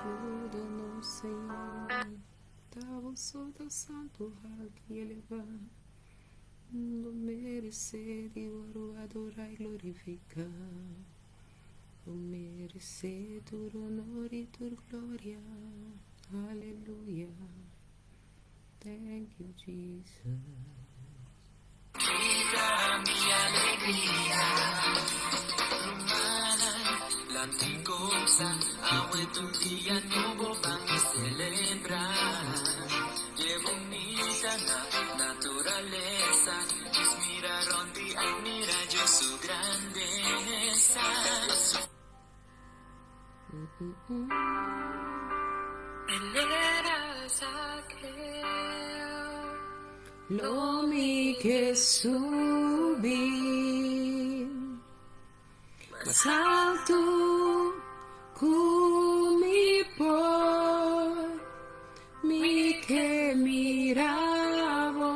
Yuda nos, Señor, ta bo so ta santu, haltu i elevá. Bo meresé di wòrdu adorá i glorifiká. Bo meresé tur honor i tur gloria. Aleluya. Thank you, Jesus. Lo mi ke subi mas altu ku mi por. Mi ke mira bo,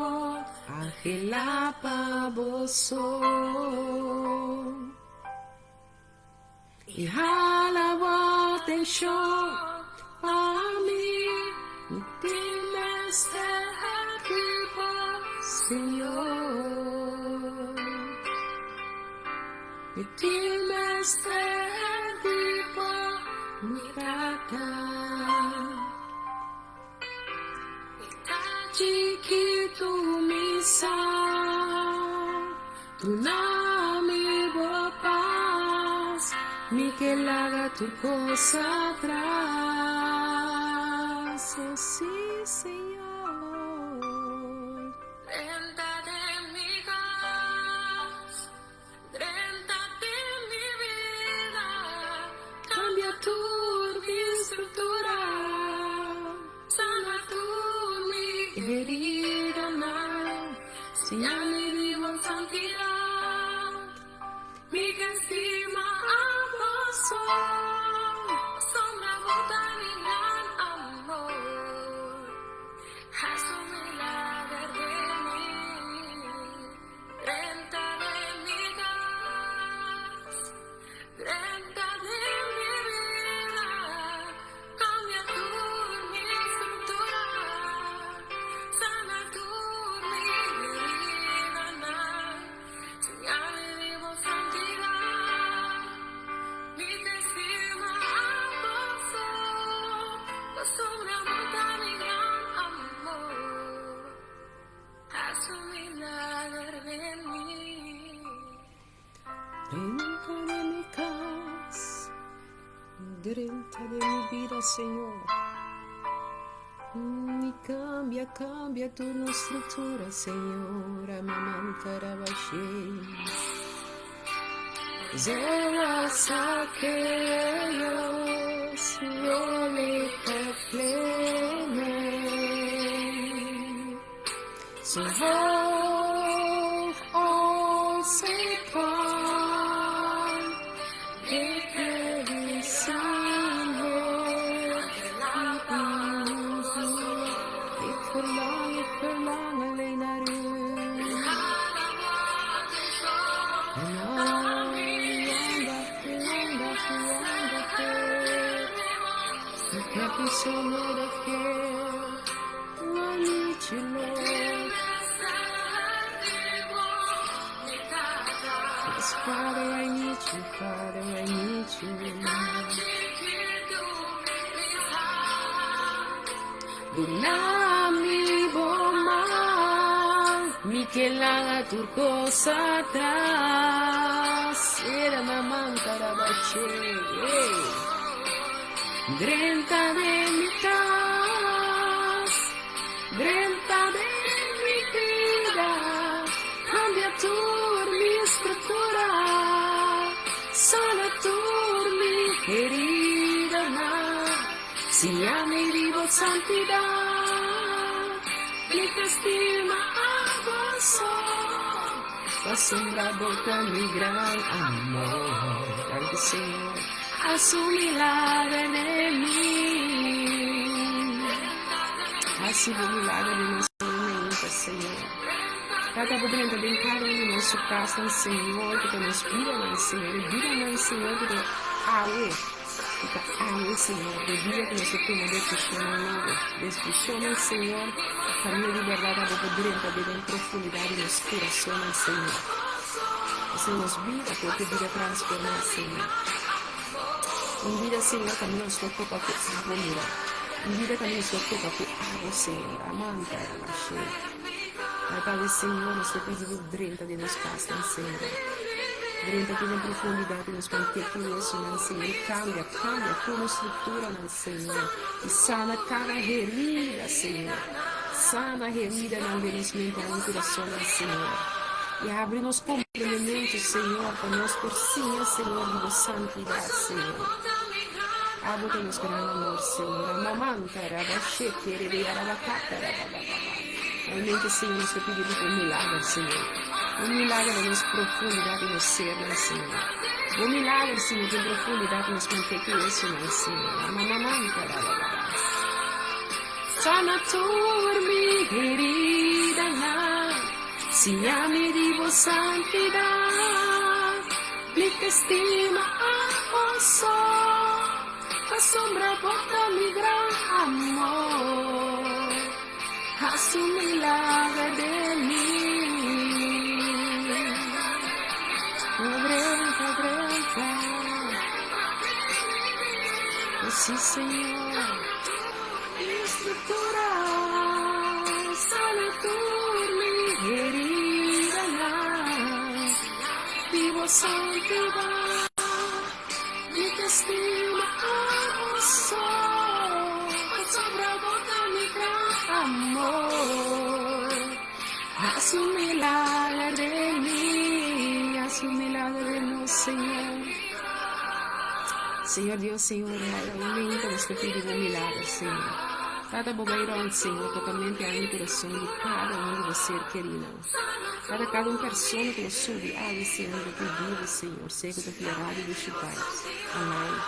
anhelá pa bo so. I hala bo atenshon pa mi, mi tin mester di bo, Señor. Mi tin mester di bo, mi Tata. Mi ta chikitu, mi sa. Duna mi bo pas, mi ke laga tur kos atras. Oh sí, Señor. Drenta den mi kas, drenta den mi bida, Kambia tur mi struktura, sana tur mi heridanan. Siña mi biba en santidat, mi ke stima abo so, pasobra bo ta mi gran amor. Hasi un milager den mi, drenta den mi kas, drenta den mi bida, kambia tur mi struktura, sana tur mi heridanan, siña mi biba en santidat, mi ke stima abo so, pasobra bo ta mi gran amor. Hasi un milager den mi. Drenta den mi kas, drenta den mi bida, Señor. I kambia, kambia tur nos struktura, Señor. Amamantarabashe. Zera Sakeos, Rolika Plene. Zo hoog als ik kan, ik wil u zien, Heer. Ik verlang, ik verlang alleen naar u. En al uw aandacht, uw aandacht, uw aandacht, Heer. Ik heb u zo nodig, Heer. I need you, Lord. Yes, Father, I need you, Father, I need you. Duna mi bo man, mi ke laga tur kos atras. Era na mantarabache. Drenta den mi kas, drenta den mi bida, kambia tur mi struktura, sana tur mi heridanan, siña mi di bo santidat, mi ta stima abo so, pasobra bo ta mi gran amor. Danki, Señor. Hasi un milager den mi. Hasi bo milager den nos mente, Señor. Tata, bo drenta den kada un di nos kasnan, Señor, ku ta nos bidanan, Señor. E bidanan, Señor, ku ta. awe, ku ta awe, Señor, di dia ku nos ta tuma desishonnan nobo, desishonnan, Señor, kaminda di bèrdat abo por drenta den den profundidat di nos kurasonnan, Señor. Asina nos bida por te bida transformá, Señor. Un bida, Señor, kaminda nos por topa ku abo, mira. Un bida kaminda nos por topa ku abo, Señor. Amanta, Rabashe. Tabata, Señor, nos ta pidi bo drenta den nos kasnan, Señor. Drenta den profundidat di nos manteca i wesonan, Señor. I kambia, kambia tur nos strukturanan, Señor. I sana kada herida, Señor. Sana heridanan den nos mentenan i kurasonnan, Señor. I habri nos komprendementu, Señor, pa nos por siña, Señor, di bo santidat, Señor. Abo ta nos gran amor, Señor. Amamanta, rabashekerebe, arabakata, rababababa. Realmente, Señor, nos ta pidi bo pa un milager, Señor. Un milager den nos profundidad di nos sernan, Señor. Bo milager, Señor, den profundidad di nos manteca i wesonan, Señor. Amamamanta, rabababa. Sana tur mi heridanan, siñami di bo santidad. Mi te stima abo so, pasobra bo ta mi gran amor. Hasi un milager den mi. Oh, drenta, drenta. Oh, sí, Señor. Mi estructura sana tur mi heridanan. Di bo santidad. Mi ta stima abo so, pasobra bo ta mi gran amor. Hasi un milager den mi, hasi un milager den nos, Señor. Señor Dios, Señor, realmente nos ta pidi bo milager, Señor. Tata bo bai rond, Señor, tocamente ami corazon di cada un di bo ser kerinan. Kada kada un persona ku lo subi awe Señor bo pidi bo Señor sea ku ta via radio Dushi Vibes online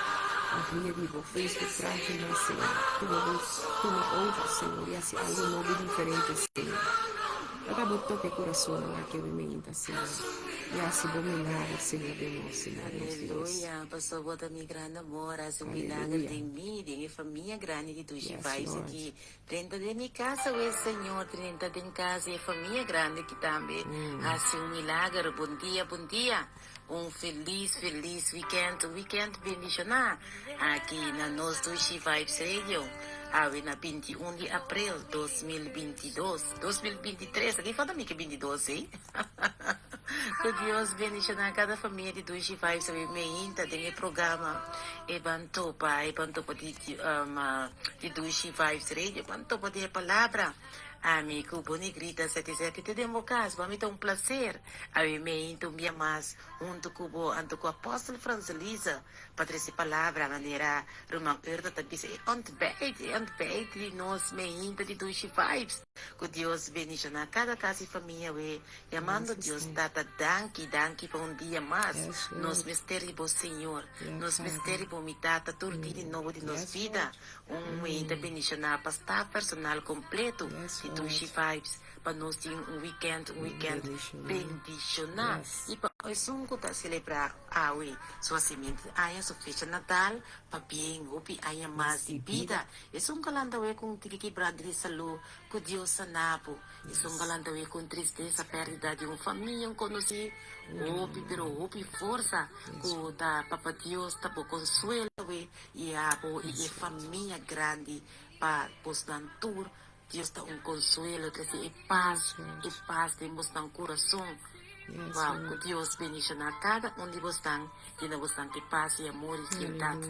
of via di bo Facebook pragina Señor tuma bo tuma over Señor y hasi algo nobo y diferente Señor Tata bo toka e kurasonnan aki awe meinta Señor y hasi bo milager Señor den nos Señor nos Dios. Aleluya paso bo ta mi gran amor hasi un milager den mi den e famia grandi di Dushi Yes Vibes Lord. aki Drenta den mi casa wes Señor drenta den casa e famia grandi aki tambe haci un milager bon dia bon dia un feliz feliz weekend un weekend bendiciona aki na nos Dushi Vibes Radio awe na 21 di april 2022 2023 aki falta mi ke 22 ey Cu Dios bendiciona cada famia di Dushi Vibes awe meinta den e programa e ban topa e ban topa di di Dushi Vibes Radio ban topa di e palabra ami cu bo negrita sete sete te den bo cas pa mi ta un placer awe meinta un bia mas hunto cu bo anto cu Apostel Franselisa pa trece palabra manera ruman Urda ta bisa e ontbijt e ontbijt di nos meinta di Dushi Vibes cu Dios bendiciona cada cas y famia we Yamando Dios Tata danki danki pa un dia mas nos mester di bo Señor nos mester di bo mi Tata tur dia di nobo di nos bida un muhé ta bendiciona pa staff personal completo di Dushi Vibes pa nos tin un weekend un weekend bendiciona y pa esun cu ta celebra awe su hacimiento di aña su fecha natal pa bien hopi aña mas di bida esun cu a lanta awe cu un tiki kibrante di salud cu Dios sana bo. Esun galanta wei con tristesa perdida di un famia, un conoci, hopi pero hopi forsa cu ta Papa Dios ta bo consuelo wei y abo y e famia grandi pa bosnan tur Dios ta un consuelo trece e paz e paz den bosnan curason wow cu Dios bendiciona cada un di bosnan yena bosnan cu paz y amor y fieldad.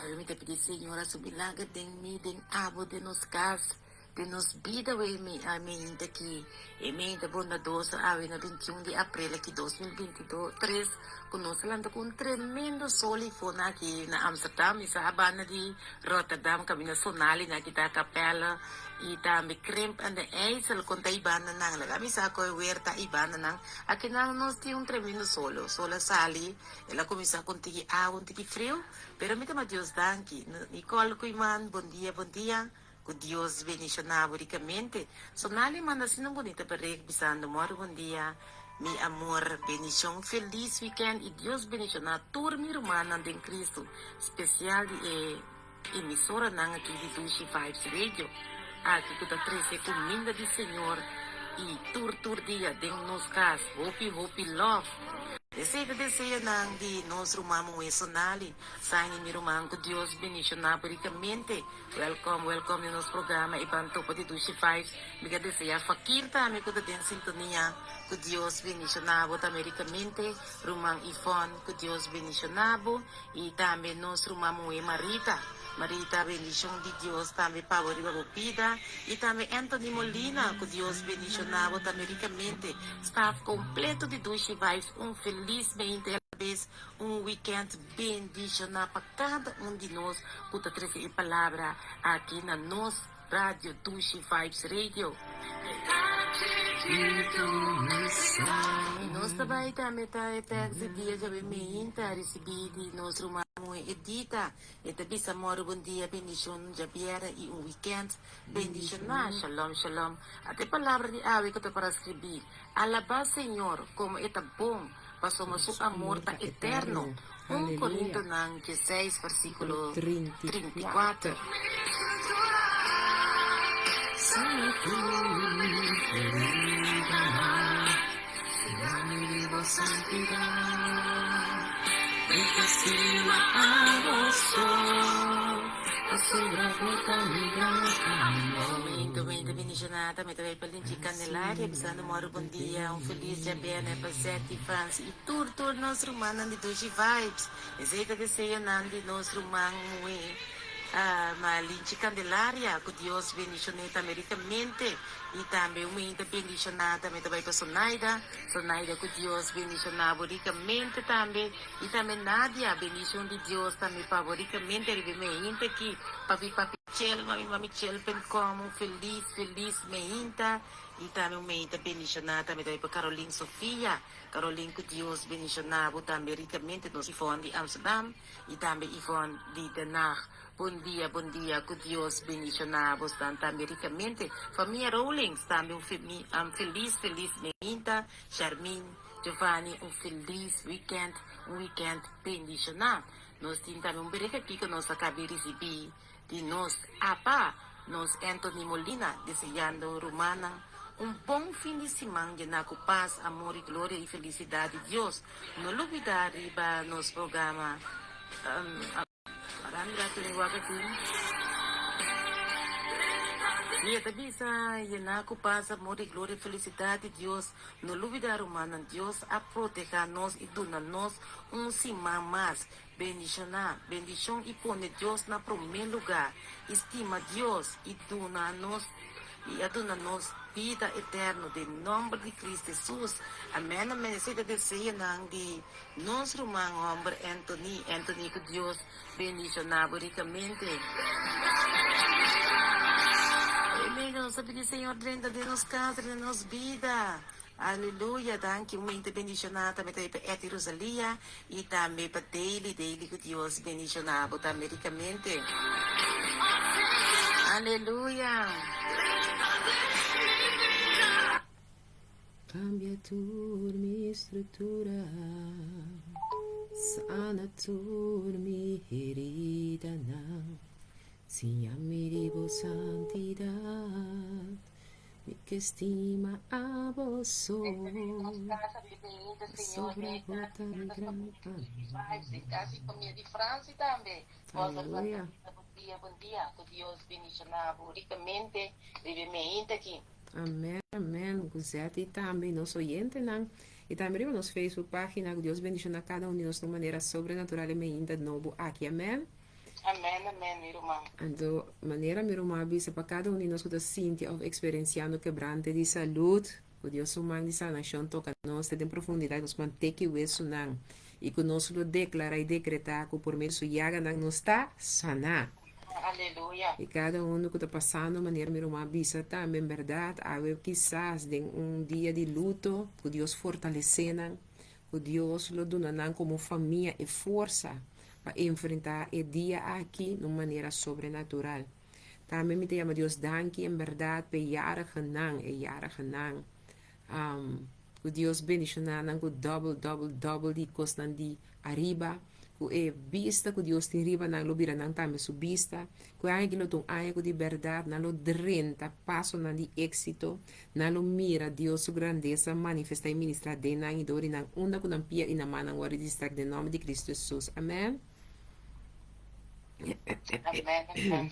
Awe mi ta pidi Señor a su milager den mi, den abo, den nos cas, den nos bida we mi a meinta aki e meinta bondadoso awe na 21 di april aki 2023 cu nos a lanta cu un tremendo sol y fona aki na Amsterdam mi sa a banda di Rotterdam caminda Sonali na aki ta Capelle y tambe Krimp aan de IJssel con ta y banda nan laga mi sa cu e weer ta y banda nan aki nan nos tin un tremendo solo sol a sali. El a kuminsá ku un tiki awa, un tiki friu, pero mi ta ma Dios danki. Nicole Koeiman, bon dia, bon dia. Ku Dios bendishoná bo rikamente. Sonali manda asina un bunita berek bisando, Mòri bon dia. Mi amor, bendicion, feliz weekend y Dios bendiciona tur mi rumannan den Cristo, special di e emisoranan aki di Dushi Vibes Radio, aki cu ta trece cuminda di Señor y tur tur dia den nos cas. Hopi hopi love. Esey ta deseonan di nos ruman muhe Sonali. Sani mi ruman cu Dios bendiciona bo ricamente. Welcome welcome den nos programa e ban topa di Dushi Vibes. Mi ta desea Fakir tambe cu ta den sintonia cu Dios bendiciona bo tambe ricamente. Ruman Yvonne cu Dios bendiciona bo y tambe nos ruman muhe Marita. Marita bendicion di Dios tambe pa bo riba bo bida y tambe Anthony Molina cu Dios bendiciona bo tambe ricamente. Staff completo di Dushi Vibes un feliz 20 bes un weekend bendiciona pa cada un di nos cu ta trece e palabra aki na nos Radio Dushi Vibes Radio. Y nos ta bay tambe ta e tekst di dia djawe meinta ricibi di nos ruman muhe Edita. E ta bisa moro bon dia bendicion djabièrnè y un weekend bendiciona. Shalom shalom. Ata e palabra di awe cu ta para scribi, Alaba Señor como e ta bon, pasobra su amor ta eterno. 1 Corintonan dieseis versículo 34. Momento, momento bendicionado, mi ta bay pa Linchi Candelaria bisando moro bon dia, un feliz djabièrnè pa Zetty, Franci y tur tur nos rumannan di Dushi Vibes. Esey ta deseonan di nos ruman muhé ma Linchi Candelaria, cu Dios bendicion'é tambe ricamente y tambe un muhé ta bendiciona tambe ta bay pa Sonaida, Sonaida cu Dios bendiciona bo ricamente tambe y tambe Nadia, bendicion di Dios tambe pa bo ricamente riba e meinta aki, papi papi Chel, mami mami Chel Pencom, un feliz feliz meinta y tambe un meinta bendiciona tambe ta bay pa Caroline Sofia. Caroline cu Dios bendiciona bo tambe ricamente nos Yvonne di Amsterdam y tambe Yvonne di Den Haag bon dia bon dia cu Dios bendiciona bos dan tambe ricamente famia Rowlings tambe un feliz feliz meinta Charmin Giovanni un feliz weekend un weekend bendiciona nos tin tambe un bericht aki cu nos a cabi ricibi di nos apa nos Anthony Molina deseando rumannan un bon fin di siman llená cu paz, amor y gloria y felicidad di Dios. No lubida riba nos programa Aran rato mi wak aki. Mi e ta bisa llená cu paz, amor y gloria y felicidad di Dios. No lubida rumannan Dios a proteha nos y duna nos un siman mas. Bendishoná, bendishon i pone Dios na promé lugá i stima Dios i duna nos i a duna nos bida eterno den nòmber di Cristo Hesus. Amèn amèn esei ta deseonan di nos ruman hòmber Anthony. Anthony ku Dios bendishoná bo rikamente. Amèn nos ta pidi Señor drenta den nos kas drenta den nos bida. Aleluya danki un mente bendiciona tambe ta pa Etty Rosalia y tambe pa Daily Daily cu Dios bendiciona bo tambe ricamente Aleluya. Cambia tur mi structura, sana tur mi heridanan, siña mi di bo santidad. Mi ke stima abo so. Pasobra bo ta mi gran amor. Aleluya. Amen amen Guzette y tambe nos oyentenan y tambe riba nos Facebook pagina ku Dios bendiciona kada un di nos na un manera sobrenatural e meinta nobo aki amen. Amen amen mi ruman. Anto manera mi ruman a bisa pa kada un di nos ku ta sinti òf eksperensiando kebrante di salud, ku Dios su man di sanashon toka nos te den profundidat nos manteki wesunan i ku nos lo deklará i dekretá ku por medio su yaganan nos ta saná. Aleluya. I kada unu ku ta pasando manera mi ruman a bisa tambe en bèrdat awe kisas den un dia di luto ku Dios fortalesé nan, ku Dios lo duna nan komo famia e forsa pa enfrentá e dia aki na un manera sobrenatural. Tambe mi ta yama Dios danki en bèrdat pa e yaragenan, e yaragenan, Ku Dios bendishoná nan ku dòbel, dòbel, dòbel di kosnan di ariba. Ku e bista ku Dios tin riba nan lo bira nan tambe su bista. Ku e aña aki lo ta un aña ku di bèrdat nan lo drenta pasonan di éksito. Nan lo mira Dios su grandesa manifestá i ministrá den nan i dor di nan unda ku nan pia i nan mannan wòrdu distrèk den nòmber di Kristu Hesus. Amèn. Amèn, amèn.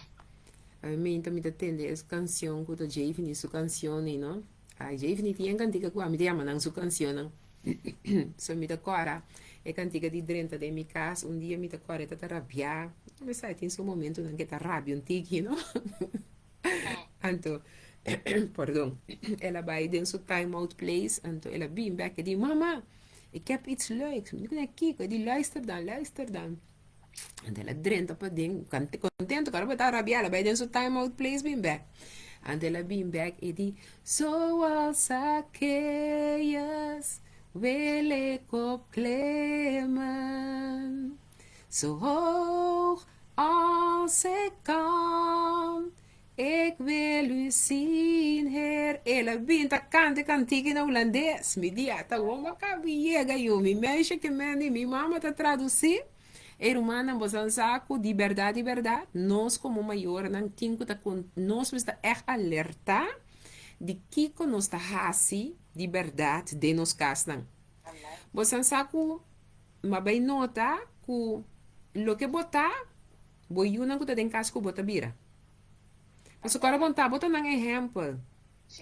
Ami ta mi ta tende es kansion ku ta Jeveny su kansion ei no. Ai Jeveny tin e kantika ku ami ta yama nan su kansionnan. So mi ta kòrda e kantika di drenta den mi kas un dia mi ta kòrda e ta ta rabiá. Mi sa e tin su momentunan ku e ta rabia un tiki no. Anto pordon el a bai den su time out place anto el a bin bèk e di mama ik heb iets leuks. Mi di kuné kiko? E di luister dan luister dan. Anto el a drenta paden contento kòrda bo ta rabiá el a bai den su time out place bin bèk. Anto el a bin bèk e di Zoals Zacchaeus wil ik opklimmen Zo hoog als ik kan Ik wil u zien, Heer. El a bin ta kanta e kantiki na hulandes. Mi di, ata awor bo a kaba yega, yu. Mi meisje ke men di mi mama ta tradusí. E rumannan, bo san sa ku di bèrdat, di bèrdat, nos komo mayornan tin ku ta kon, nos mester ta ègt alertá di kiko nos ta hasi di bèrdat den nos kasnan. Bo san sa ku m'a bai nota ku loke bo ta, Bo yunan ku ta den kas ku bo ta bira. Pasobra ora bo ta, bo ta nan ehèmpel.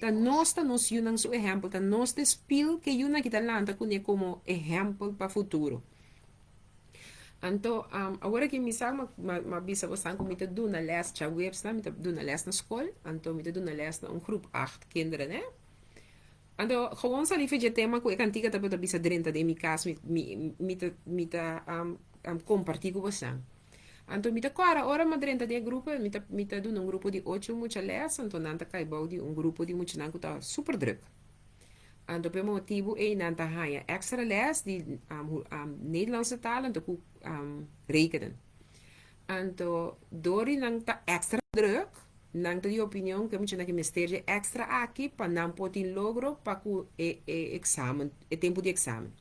Ta nos ta nos yunan su ehèmpel, ta nos ta e spil ku e yunan aki ta lanta kuné komo ehèmpel pa futuro. Anto, awor aki mi sa m'a bisa bosan ku mi ta duna lès djaweps nan, mi ta duna lès na skol, anto mi ta duna lès na un groep acht kinderen, hè. Anto, gewoon sali for dje tema ku e kantika tabata bisa drenta den mi kas, mi mi mi ta mi ta kompartí ku bosan. Anto mi ta kòrda ora mi a drenta den e grupo, mi ta mi ta duna un grupo di ocho mucha lès, anto nan ta kai bou di un grupo di muchanan ku ta super drùk. Anto pa e motibu ei nan ta haña èkstra lès di Nederlandse taal anto ku rekenen. Anto dor di nan ta èkstra drùk, nan ta di opinion ku e muchanan ke mester dje èkstra aki pa nan por tin logro pa ku e e eksamen, e tempu di eksamen.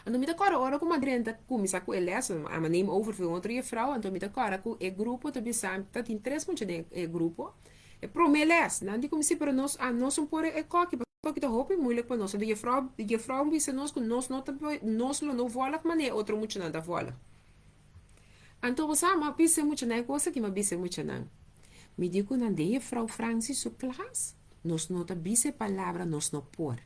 Anto mi ta kòrda ora ku mi a drenta kuminsá ku e lès, a mi neem over for un otro jefrou, anto mi ta kòrda ku e grupo ta bisa, ta tin tres mucha den e grupo, e promé lès, nan di ku mi si, pero nos a nos no por e kòki, pasobra e kòki ta hopi muilik pa nos, anto jefrou jefrou a bisa nos ku nos no ta nos lo no vòlg manera e otro muchanan ta vòlg. Anto bo sa, mi a bisa e muchanan e kos aki, mi a bisa e muchanan, mi di ku nan den jefrou Francis su klas, nos no ta bisa e palabra nos no por.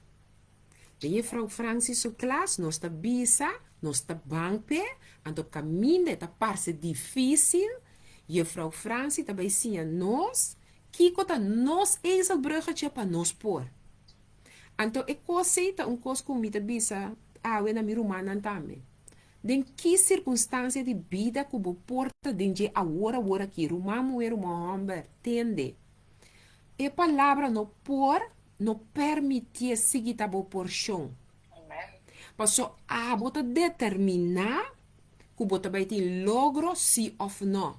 Den Juffrouw Francis su klas nos ta bisa, nos ta ban p'e, anto kaminda e ta parse difísil, Juffrouw Francis ta bai siña nos kiko ta nos ezelbruggetje pa nos por. Anto e kos ei ta un kos ku mi ta bisa awe na mi rumannan tambe. Den ki sirkunstansia di bida ku bo por ta den dje awor awor aki, ruman muhé, ruman hòmber, tende. E palabra no por no permitié sigui ta bo porshon. Paso abo ta determiná ku bo ta bai tin logro sí òf nò.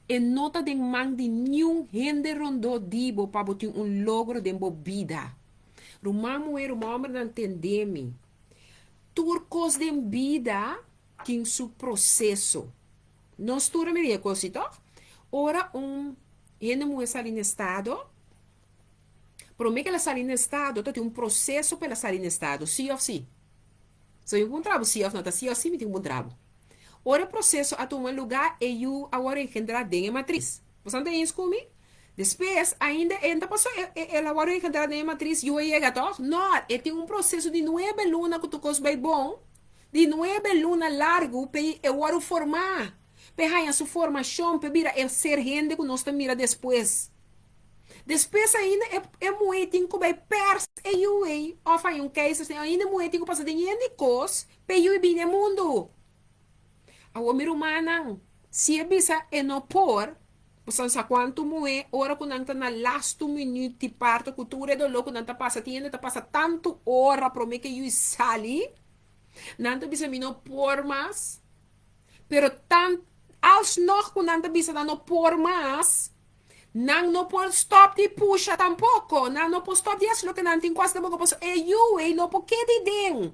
E no ta den man di niun hende rondó di bo pa bo tin un logro den bo bida. Ruman muhé, ruman hòmbernan tendé mi. Tur kos den bida tin su proseso. Nos tur a mira e kos si tòg? Ora un hende muhé sali na estado, promé ku el a sali na estado ta tin un proseso pa el a sali na estado, sí òf sí? So mi puntra bo sí òf no, ta sí òf sí mi tin ku puntra bo. Ora e proseso a tuma lugá e yu a wòrdu engendrá den e matris. Bo sa ta eens ku mi? Despues ainda e no ta pasó el a wòrdu engendrá den e matris yu a yega tòg? No, e tin un proseso di nuebe luna ku tur kos bai bon. Di nuebe luna largu p'e e wòrdu formá, p'e haña su formashon, p'e bira e ser hende ku nos ta mira despues. Despues ainda e e muhé tin ku bai pèrs e yu ei òf haña un keizersnee, ainda e muhé tin ku pasa den yen di kos p'e yu ei bini e mundu. Awor mi rumannan, si e bisa e no por, Bo sa sa kuantu muhé ora ku nan ta na lastu minüt di parto ku tur e doló ku nan ta pasa tin hende ta pasa tantu ora promé ku e yui sali nan ta bisa mi no por mas pero tan alsnog ku nan ta bisa nan no por mas. Nan no por stòp di pusha tampoko. Nan no por stòp di hasi loke nan tin ku hasi tampoko pasobra e yu ei no por keda ei den.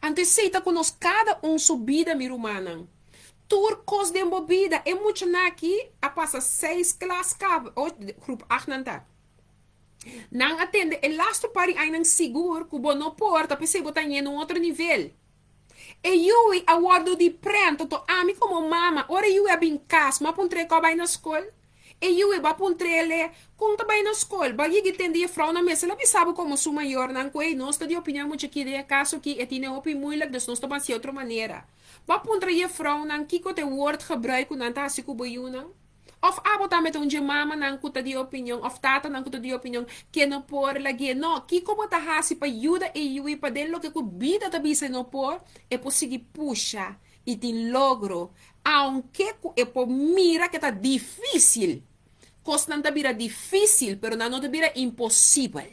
Anto esei ta ku nos kada un su bida, mi rumannan. Tur kos den bo bida. E muchanan aki a pasa seis klas kaba, grup acht nan ta. Nan a tende e lastu par di añanan sigur ku bo no por, ta p'esei bo ta yendo un otro nivel. E yui a wòrdu di prènt, anto ami komo mama, ora e yui a bin kas, mi a puntr'é ku a bai na skol. E yui bo a puntr'é kon ta bai na skol. Bo a yega i tende jefrounan mester a bisa bo komo su mayornan ku ei nos ta di opinion mucha ki den e kaso aki e tine hopi muilik dus nos ta ban hasi otro manera. Bo a puntra jefrounan kiko ta e woordgebruik ku nan ta hasi ku bo yunan? Of abo tambe ta un dje mamanan ku ta di opinion of tatanan ku ta di opinion ke no por lag'é? No, kiko bo ta hasi pa yuda e yui pa den loke ku bida ta bisa e no por, e por sigui pusha i tin logro, aunke ku e por mira ke ta difísil. Kosnan ta bira difísil, pero nan no ta bira imposibel.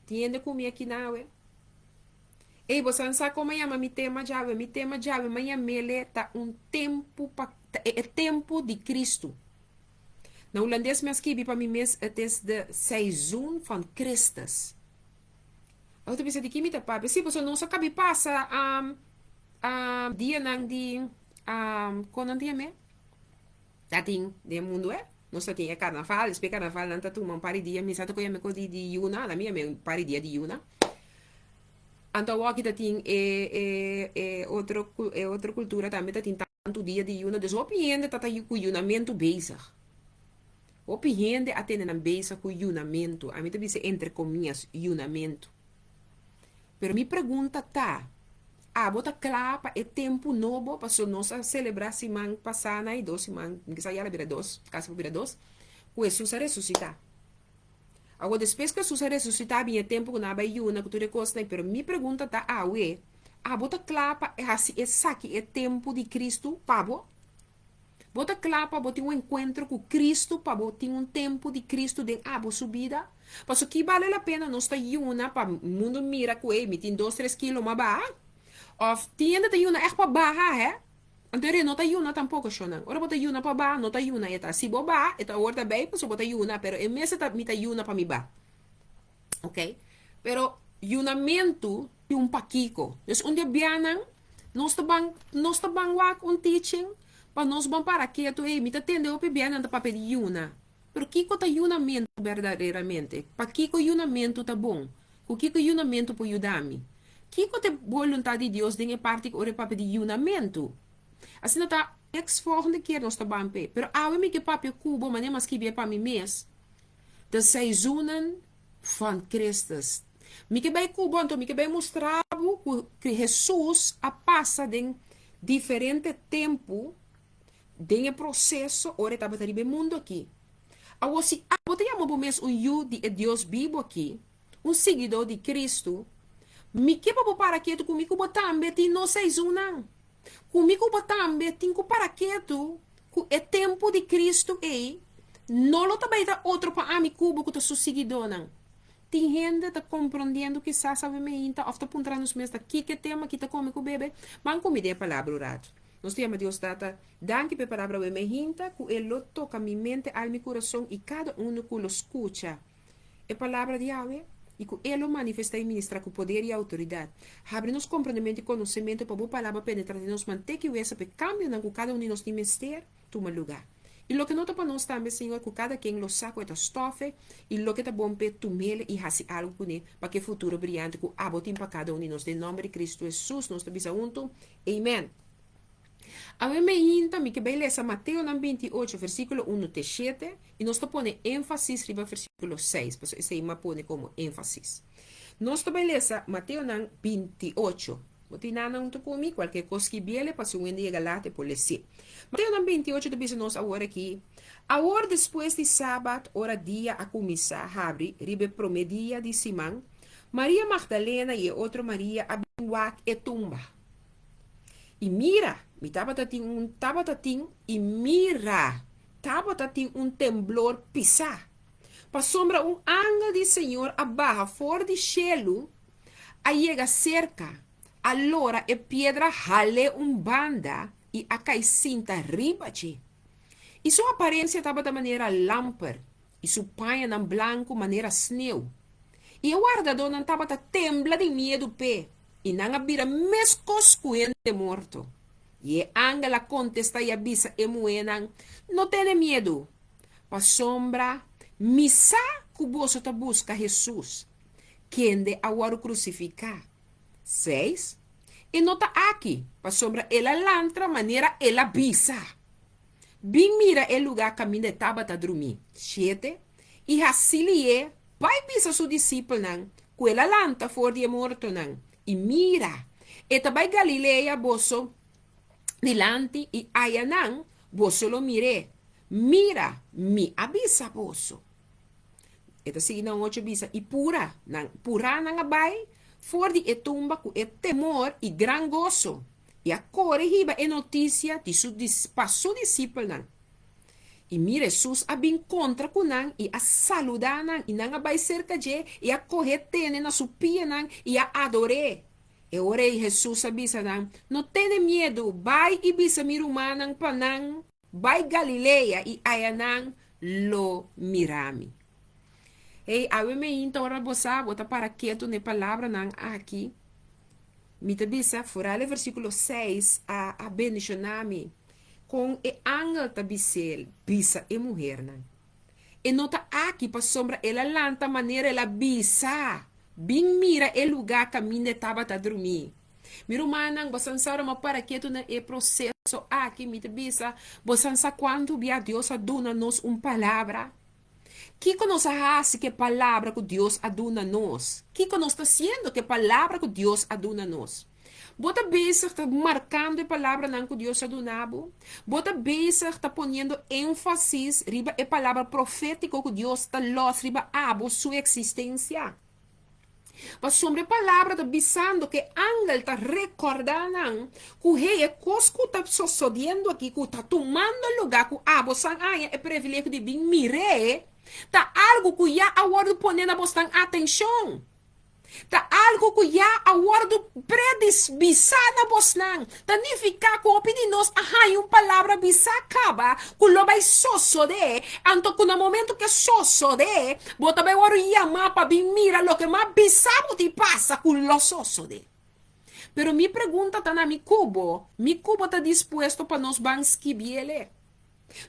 Tin hende ku mi aki nawe? Ey, bo san sa kon mi a yama mi tema djawe? Mi tema djawe mi a yam'ele ta un tempu pa ta e tempu di Kristu. Na hulandes mi a skibi pa mi mes het is de seizoen van Christus. Abo ta bisa di ki mi ta papia? Si, pasobra nos a kabi pasa dianan di kon nan ta yam'e? Ta tin den mundu e. Nos ta tin e karnaval, despues karnaval nan ta tuma un par di dia, mi sa ta ku yama e kos di yuna, nan mi yama e un par di dia di yuna. Anto awoki ta tin e e e otro e otro kultura tambe ta tin tantu dia di yuna, dus hopi hende ta ta ku yunamentu bezig. Hopi hende a tene nan bezig ku yunamentu, ami ta bisa entre komias, yunamentu. Pero mi pregunta ta, abo ta kla pa e tempu nobo? Pasobra nos a selebrá siman pasá na e dos siman, mi kisa ya la bira dos, kasi por bira dos, ku Hesus a resusitá. Awor despues ku Hesus a resusitá bin e tempu ku nan a bai yuna ku tur e kosnan, pero mi pregunta ta awe, abo ta kla pa hasi esaki e tempu di Kristu pa bo? Bo ta kla pa bo tin un enkuentro ku Kristu, pa bo tin un tempu di Kristu den abo su bida? Paso ki bale la pena nos ta yuna pa mundu mira ku ey mi tin dos tres kilo ma baha? Of tin hende ta yuna ègt pa baha he? Anto e no ta yuna tampoko shonnan. Ora bo ta yuna pa baha no ta yuna e ta. Si bo baha e ta awor ta bay paso bo ta yuna pero e mester ta mi ta yuna pa mi baha. Ok pero yunamentu tin un pakiko. Dus un di e bianan nos ta ban nos ta ban wak un teaching pa nos ban para ketu ey mi ta tende hopi bianan ta papia di yuna pero kiko ta yunamentu berdaderamente? Pakiko yunamentu ta bon? Ku kiko yunamentu por yuda mi? Kiko ta e boluntad di Dios den e parti ku ora e papia di yunamentu? Asina ta ex volgende keer nos ta ban p'e pero awe mi ke papia ku bo manera mi a skibi e pa mi mes. De seizoenen van Christus. Mi ke bai ku bo, anto mi ke bai mustra bo ku Hesus a pasa den diferente tempu den e proseso ora e tabata riba e mundu aki. Awor si abo ta yama bo mes un yu di e Dios bibu aki, un siguidó di Kristu, mi ke pa bo para ketu ku mi ku bo tambe tin nos seizunnan. Ku mi ku bo tambe tin ku para ketu ku e tempu di Kristu ei no lo ta bai ta otro pa ami ku bo ku ta su siguidónan. Tin hende ta komprondiendo kisas awe meinta òf ta puntra nos mes ta kiko e tema ki ta kome ku bebe. Ban ku mi den e palabra un ratu. Nos ta yama Dios Tata danki pa e palabra awe meinta ku e lo toka mi mente, alma i kurason i kada unu ku lo skucha. E palabra di Yahweh, i ku E lo manifestá i ministrá ku poder i outoridat. Habri nos komprendementu i konosementu pa Bo palabra penetrá den nos mantek i wesa pa e kambionan ku kada un di nos tin mester tuma lugá. I loke no ta pa nos tambe, Señor, ku kada ken lo sa ku e ta stòfe i loke ta bon p'e tum'el i hasi algu kuné pa ku e futuro briante ku Abo tin pa kada un di nos. Den nòmber di Kristu Hesus nos ta bisa huntu, Amen. Awe meinta mi ke bai lesa Mateonan 28 versíkulo unu te shete i nos ta pone énfasis riba versíkulo seis, pasobra esei mi a pone komo énfasis. Nos ta bai lesa Mateonan 28. Bo tin nana huntu ku mi? Kualke kos skibiele pa si un hende yega lat e por les'é. Mateonan 28 ta bisa nos awor aki, Awor despues di sabat, ora dia a kuminsá habri riba e promé dia di siman, Maria Magdalena i e otro Maria a bin wak e tumba. I mira, mi tabata tin un tabata tin i mira, tabata tin un temblor pisá, pasobra un angel di Señor a baha for di shelu, a yega serka, a lora e piedra hal'é un banda i a kai sinta riba dje. I su aparensia tabata manera lamper, i su pañanan blanku manera sneu. I e wardadónan tabata tembla di miedu p'e, i nan a bira meskos ku hende morto. I e angel a kontestá i a bisa e muhénan, No tene miedu, pasobra mi sa ku boso ta buska Hesus, kende a wòrdu krusifiká. Seis, E no ta aki, pasobra el a lantra manera el a bisa. Bin mira e lugá kaminda e tabata drumí. Shete, I hasi lié bai bisa su disipelnan ku el a lanta for di e mortonan. I mira, e ta bai Galilea boso dilanti, i ayanan boso lo mir'é. Mira, mi a bisa boso. E ta sigui nan ocho bisa, i pura nan, purá nan a bai for di e tumba ku e temor i gran goso, i a kore hiba e notisia di su pa su disipelnan. I mira, Hesus a bin kontra ku nan i a saludá nan, i nan a bai serka dje i a koh'é tene na su pianan i a ador'é. E ora ei Hesus a bisa nan, No tene miedu, bai i bisa mi rumannan pa nan Bai Galilea i aya nan lo mira mi. Hey, awe meinta ora bo sa bo ta para ketu na e palabranan aki, mi ta bisa foral e versíkulo seis a a bendishoná mi kon e angel ta bis'el, bisa e muhernan. E no ta aki pasobra el a lanta manera el a bisa. Bin mira e lugá kaminda e tabata drumí. Mi rumannan, bosan sa ora mi a para ketu na e proseso aki, mi ta bisa, bosan sa kuantu bia Dios a duna nos un palabra? Kiko nos a hasi ku e palabra ku Dios a duna nos? Kiko nos ta hasiendo ku e palabra ku Dios a duna nos? Bo ta bezig ta markando e palabranan ku Dios a duna bo? Bo ta bezig ta poniendo énfasis riba e palabra profétiko ku Dios ta lòs riba abo su eksistensia? Pasobra e palabra ta bisando ku e angel ta rekordá nan ku hey, e kos ku ta sosodiendo aki, ku ta tumando lugá, ku abo san haña e privilegio di bin mir'é, ta algu ku ya a wòrdu poné na bosnan atenshon. Ta algu ku ya a wòrdu predis bisá na bosnan. Ta nifiká ku hopi di nos a haña un palabra bisá kaba ku lo bai sosodé, anto ku na momentu ku e sosodé, bo ta bai wòrdu yamá pa bin mira loke m'a bisa bo tin pasa ku lo sosodé. Pero mi pregunta ta na mi ku bo, mi ku bo ta dispuesto pa nos ban skibiele?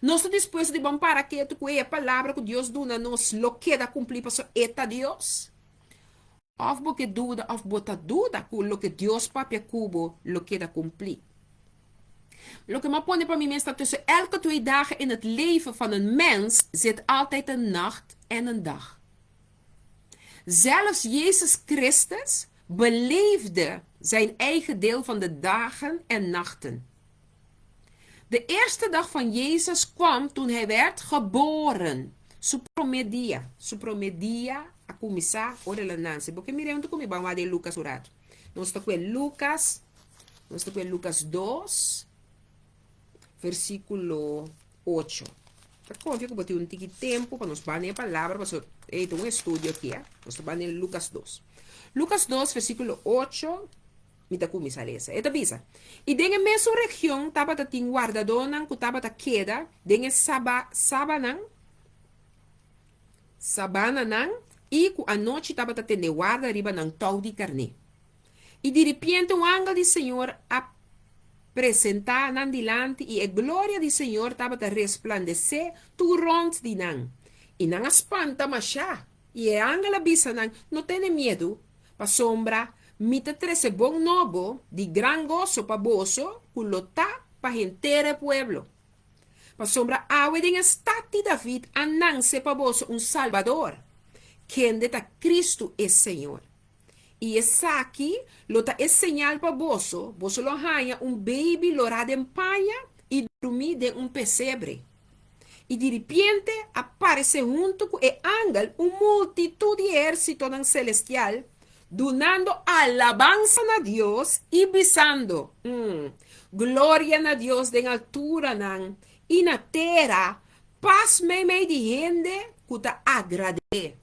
Nos ta dispuesto di ban para ketu ku e palabra ku Dios duna nos lo keda kumplí pasobra e ta Dios? Òf bo ke duda òf bo ta duda ku loke Dios papia ku bo lo keda kumplí? Loke m'a pone pa mi mes ta tussen elke twee dagen in het leven van een mens zit altijd een nacht en een dag. Zelfs Jezus Christus beleefde zijn eigen deel van de dagen en nachten. De eerste dag van Jezus kwam toen hij werd geboren. Su promé dia, su promé dia a kuminsá ora el a nanse. Bo ke mira huntu ku mi? Ban wak den Lukas un ratu. Nos ta kue Lukas, nos ta kue Lukas dos, versíkulo ocho. Ta konfia ku bo tin un tiki tempu pa nos ban den e palabra, pasobra ei ta un estudio aki, eh. Nos ta ban den Lukas dos. Lukas dos, versíkulo ocho. Mi ta kuminsá lesa. E ta bisa, I den e mesun region tabata tin wardadónan ku tabata keda den e saba, sabanan, sabananan i ku anochi tabata tene warda riba nan tou di karné. I diripiente un angel di Señor a presentá nan dilanti i e gloria di Señor tabata resplandesé tur rònt di nan. I nan a spanta mashá. I e angel a bisa nan, No tene miedu, pasobra mi ta trese bon nobo di gran goso pa boso ku lo ta pa henter e pueblo. Pasobra awe den e stat di David a nanse pa boso un Salbador, kende ta Kristu e Señor. I esaki lo ta e señal pa boso, boso lo haña un beibi lorá den paña i drumí den un pesebre. I diripiente a paresé huntu ku e angel un multitut di ehérsitonan selestial, dunando alabansa na Dios i bisando, Gloria na Dios den alturanan, i na tera pas meimei di hende ku ta agrad'é.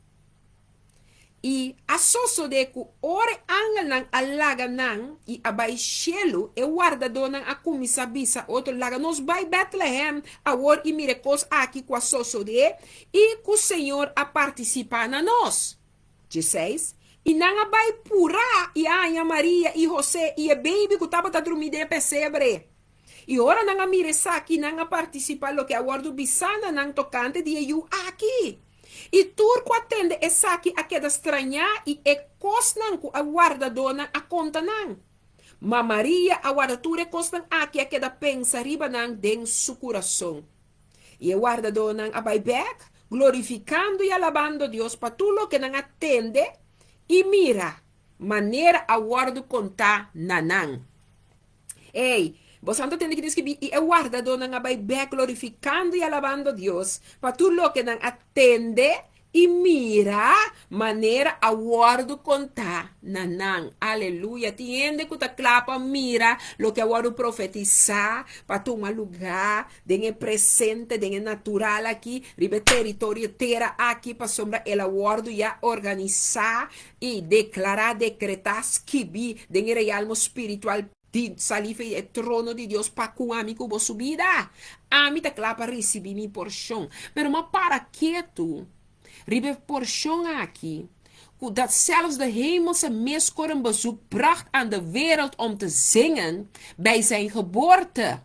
I a sosodé ku ora e angelnan a laga nan i a bai shelu, e wardadónan a kuminsá bisa otro, Laga nos bai Bètlehèm awor i mira e kos aki ku a sosodé i ku Señor a partisipá na nos. Dieseis, I nan a bai purá i a haña Maria i Hosé i e beibi ku tabata drumí den e pesebre. I ora nan a mira esaki, nan a partisipá loke a wòrdu bisá na nan tokante di e yu aki. I tur ku a tende esaki a keda strañá i e kosnan ku e wardadónan a konta nan. Ma Maria a warda tur e kosnan aki a keda pensa riba nan den su kurason. I e wardadónan a bai bèk, glorifikando i alabando Dios pa tur loke nan a tende i mira, manera a wòrdu kontá na nan. Ey, boso a tende ki ta skibí, I e wardadónan a bai bèk glorifikando i alabando Dios pa tur loke nan a tende i mira, manera a wòrdu kontá na nan. Aleluya! Tin hende ku ta kla pa mira loke a wòrdu profetisá pa tuma lugá den e presente, den e natural aki, riba e teritorio tera aki, pasobra el a wòrdu ya organisá i deklará, dekretá, skibí den e realmo spiritual di salí fe e trono di Dios pa ku ami ku bo su bida. Ami ta kla pa risibí mi porshon. Pero mi a para ketu riba e porshon aki ku dat zelfs de hemelse meeskoor een bezoek bracht aan de wereld om te zingen bij zijn geboorte.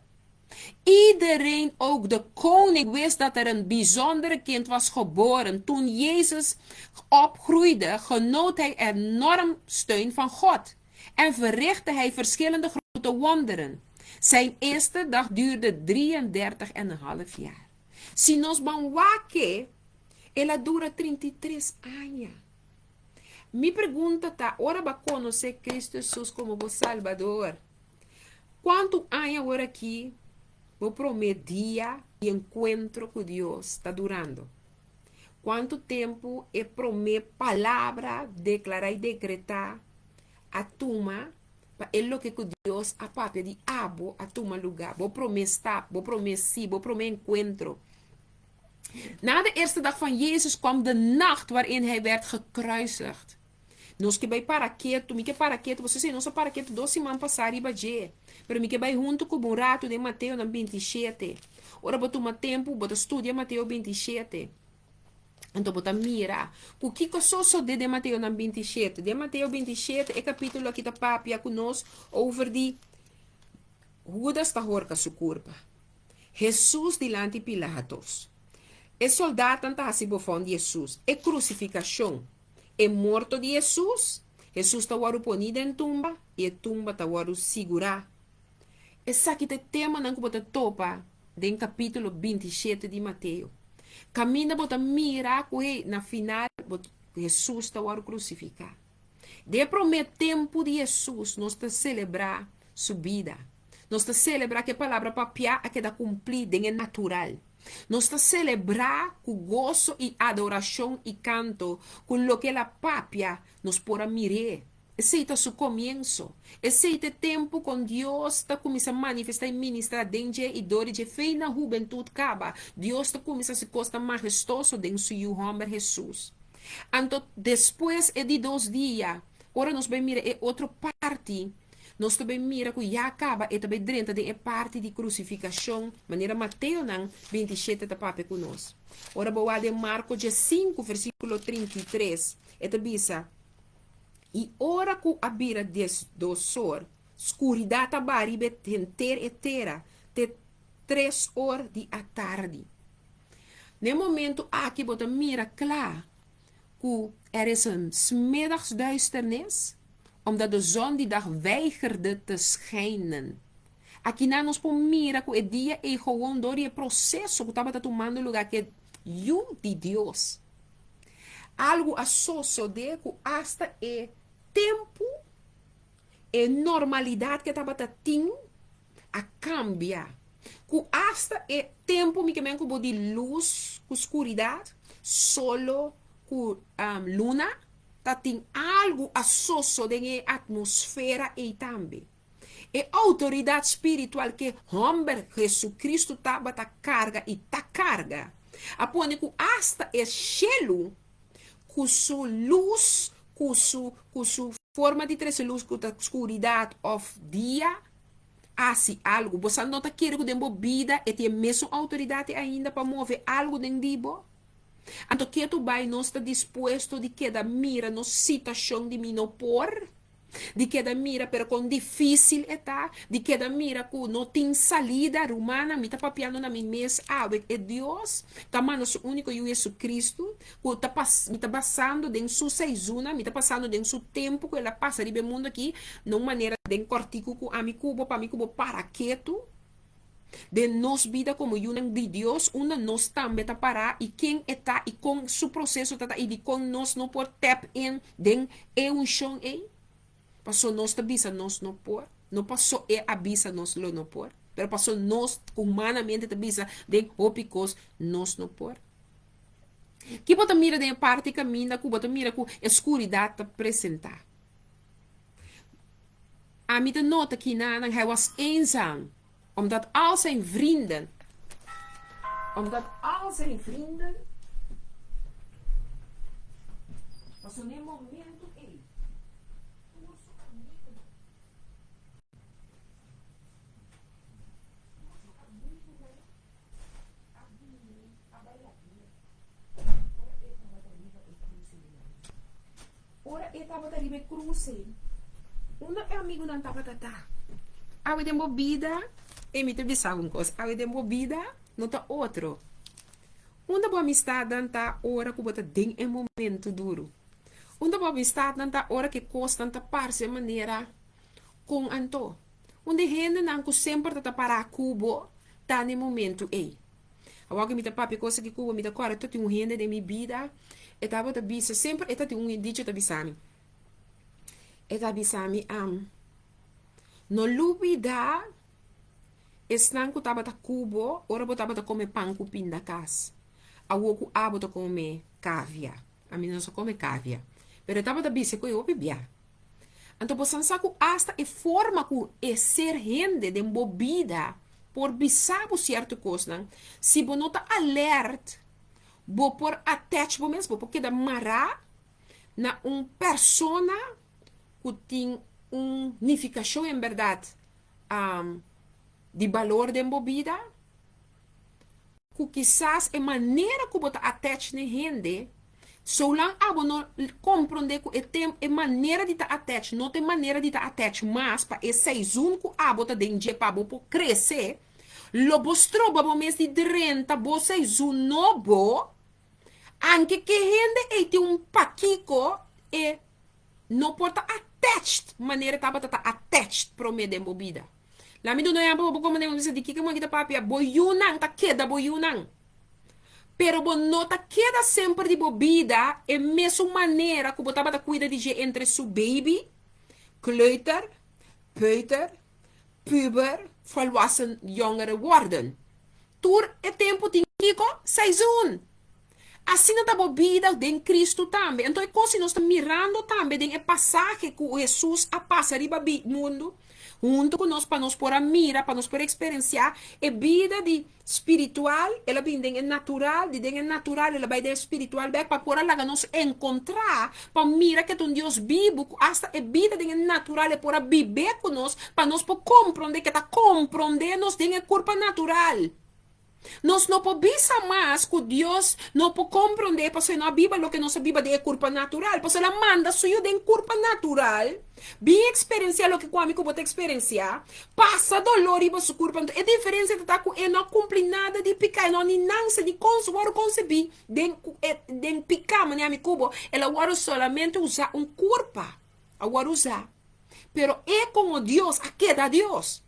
Iedereen, ook de koning, wist dat er een bijzondere kind was geboren. Toen Jezus opgroeide, genoot hij enorm steun van God en verrichtte hij verschillende grote wonderen. Zijn eerste dag duurde 33 en een half jaar. Si nos ban wak e, el a dura 33 aña. Mi pregunta ta, ora bo a conoce Cristo Jesus como bo Salbador, Kuantu aña awor aki bo promé dia di enkuentro ku Dios ta durando? Kuantu tempu e promé palabra deklará i dekretá a tuma pa e loke ku Dios a papia di abo a tuma lugá? Bo promé stap, bo promé sí, bo promé enkuentro. Na de eerste dag van Jezus kwam de nacht waarin hij werd gekruisigd. Nos ke bai para ketu, mi ke para ketu, boso si nos a para ketu dos siman pasá riba dje, pero mi ke bai huntu ku bo un ratu den Mateonan 27. Ora bo tuma tempu, bo ta studia Mateo 27. Anto bo ta mira ku kiko sosodé den Mateonan 27. Den Mateo 27, e kapítulo aki ta papia ku nos over di Hudas ta horka su kurpa. Hesus dilanti Pilatos. E soldatnan ta hasi bofon di Hesus. E krusifikashon. E morto di Hesus, Hesus ta wòrdu poní den tumba i e tumba ta wòrdu sigurá. Esaki ta e temanan ku bo ta topa den kapítulo 27 di Mateo. Kaminda bo ta mira ku hey, na final bo Hesus ta wòrdu krusifiká. Den e promé tempu di Hesus nos ta selebrá su bida. Nos ta selebrá ku e palabra papiá a keda kumplí den e natural. Nos ta selebrá ku goso i adorashon i kanto ku loke el a papia nos por a mir'é. Esei ta su komienso. Esei ta e tempu kon Dios ta kuminsá manifestá i ministrá den dje i dor di dje fe na hubentut kaba, Dios ta kuminsá hasi kosnan mahestoso den su Yu hòmber Hesus. Anto despues e di dos dia, ora nos bai mira e otro parti, Nos ta bay mira cu ya caba e ta bay drenta den e parti di crucificacion, manera Mateonan 27 ta papia cu nos. Ora bo wak den Marco 15 versiculo 33, e ta bisa, I ora cu a bira diesdosor, scuridad a baha riba henter e tera te tres or di atardi. Na e momento aki bo ta mira cla cu er is een 's middags duisternis, omdat de zon die dag weigerde te schijnen. Akinan nos por mira ku e dia ei gewoon dor di e proseso ku tabata tumando lugá ku e Yu di Dios. Algu a sosodé ku asta e tempu, e normalidat ku e tabata tin a kambia. Ku asta e tempu mi ke men ku bo di lus ku skuridat, solo ku luna, Ta tin algu a soso den e atmosfera ei tambe. E outoridat spiritual ku e hòmber Hesu-Kristu tabata karga i ta karga, a pone ku asta e shelu ku su lus, ku su ku su forma di trese lus ku ta skuridat òf dia, hasi algu. Bo sa no ta kere ku den bo bida e tin e mesun outoridat ainda pa move algu den di bo? Anto ketu bai nos ta dispuesto di keda mira nos situashon di mi no por? Di keda mira pero kon difísil e ta, di keda mira ku no tin salida. Rumannan, mi ta papiando na mi mes awe, e Dios ta manda su úniko Yu Jesucristo, ku ta pas, mi ta basando den su seizunan, mi ta pasando den su tempu ku el a pasa riba e mundu aki, na un manera den kòrtiku ku ami ku bo, pa mi ku bo para ketu den nos bida komo yunan di Dios, unda nos tambe ta pará i ken e ta i kon su proseso ta ta i dikon nos no por tap in den e unshon ei. Paso nos ta bisa nos no por, no paso e a bisa nos lo no por, pero paso nos humanamente ta bisa den hopi kos nos no por. Ki bo ta mira den e parti kaminda ku bo ta mira ku e skuridat ta presentá? Ami ta nota kinanan hij was eenzaam, omdat al zijn vrienden, omdat al zijn vrienden, pasobra na e momento ei tur su amigunan, tur su amigunan a bini a bai lagu'e ora e tabata riba e krus ei. Ora e tabata riba e krus ei, unda e amigunan tabata ta? Awe den bo bida, e mi ta bisa bo un kos, awe den bo bida no ta otro. Unda bo amistatnan ta ora ku bo ta den e momento duru? Unda bo amistatnan ta ora ku e kosnan ta parse manera kon anto? Unda e hendenan ku semper ta ta pará ku bo ta na e momento ei? Awor ku mi ta papia kos aki ku bo, mi ta kòrda ta tin un hende den mi bida, e tabata bisa, semper e ta tin un dicho ta bisa mi. E ta bisa mi, No lubida esnan ku tabata ku bo ora bo tabata kome pan ku pinda kas. Awor ku abo ta kome kavia. Ami no sa kome kavia. Pero e tabata bisa ku e hopi bia. Anto bo san sa ku asta e forma ku e ser hende den bo bida por bisa bo sierto kosnan, si bo no ta alert, bo por attach bo mes, bo por keda mará na un persona ku tin un nifikashon en bèrdat di balor den bo bida. Ku kisas e manera ku bo ta attach n'e hende, soulang abo no komprondé ku e tem e manera di ta attach no ta e manera di ta attach mas pa e seizoen ku abo ta den dje pa bo por krese, lo bo stroba bo mes di drenta bo seizoen nobo, anke ke hende ei tin un pakiko e no por ta attached manera e tabata ta attached promé den bo bida. La mi duna ehempel pa bo komprende, bo bisa di kiko mi ta papia, bo yunan ta keda bo yunan. Pero bo no ta keda semper di bo bida e mesun manera ku bo tabata kuida di dje entre su baby, kleuter, peuter, puber, volwassen jongere worden. Tur e tempu tin kiko? Seizoen! Asina ta bo bida den Cristo tambe. Anto e cos si nos ta mirando tambe den e pasahe cu Jesus a pasa riba mundu hunto cu nos pa nos por a mira, pa nos por experiencia e bida di spiritual, el a bin den e natural, di den e natural el a bay den e spiritual bek pa por a laga nos encontra, pa mira ke ta un Dios bibu cu hasta e bida den e natural e por a bibe cu nos pa nos por compronde ke ta compronde nos den e curpa natural. Nos no por bisa mas ku Dios no por komprondé pasobra e no a biba loke nos a biba den e kurpa natural. Pasobra el a manda su Yu den kurpa natural bin eksperensiá loke ku ami ku bo ta eksperensiá, pasa doló riba su kurpa. Anto e diferensia ta ta ku e no a kumpli nada di piká, e no a ni nanse ni kons wòrdu konsebí den den piká manera ami ku bo. El a wòrdu solamente usá un kurpa a wòrdu usá, pero e komo Dios a keda Dios.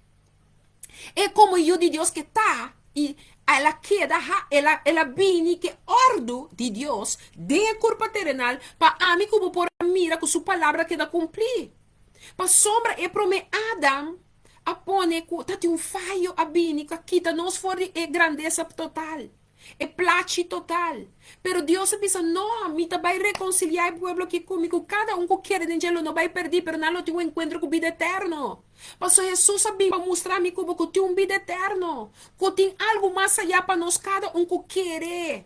E komo Yu di Dios ke ta, i el a keda ha, el a, el a bini ke òrdu di Dios den e kurpa terenal pa ami ku bo por a mira ku su palabra keda kumplí. Pasobra e promé Adam a pone ku ta tin un fayo a bini ku a kita nos for di e grandesa total. E plachi total. Pero Dios a bisa, No, mi ta bai rekonsiliá e pueblo aki ku mi, ku kada un ku kere den dje lo no bai pèrdí, pero nan lo tin un enkuentro ku bida eterno. Pasobra Hesus a bin pa mustra mi ku bo ku tin un bida eterno, ku tin algu mas ayá pa nos kada un ku kere.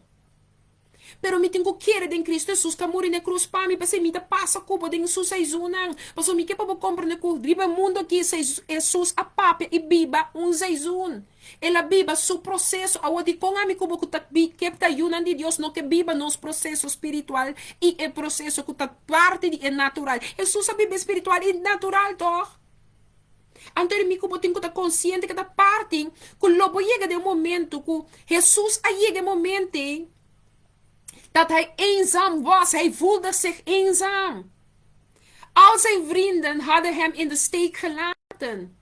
Pero mi tin ku kere den Kristu Hesus ku a muri na e krus pa mi, p'esei mi ta pasa ku bo den su seizoennan. Pasobra mi ke pa bo komprende ku riba e mundu aki Hesus a papia i biba un seizoen. El a biba su proseso. Awor dikon ami ku bo ku ta ke ta yunan di Dios no ke biba nos proseso spiritual i e proseso ku ta parti di e natural? Hesus a biba e spiritual i natural tòg? Anto mi ku bo tin ku ta konsiente ku ta parti ku lo bo yega den un momento ku Hesus a yega e momento ei dat hij eenzaam was. Hij voelde zich eenzaam. Al zijn vrienden hadden hem in de steek gelaten.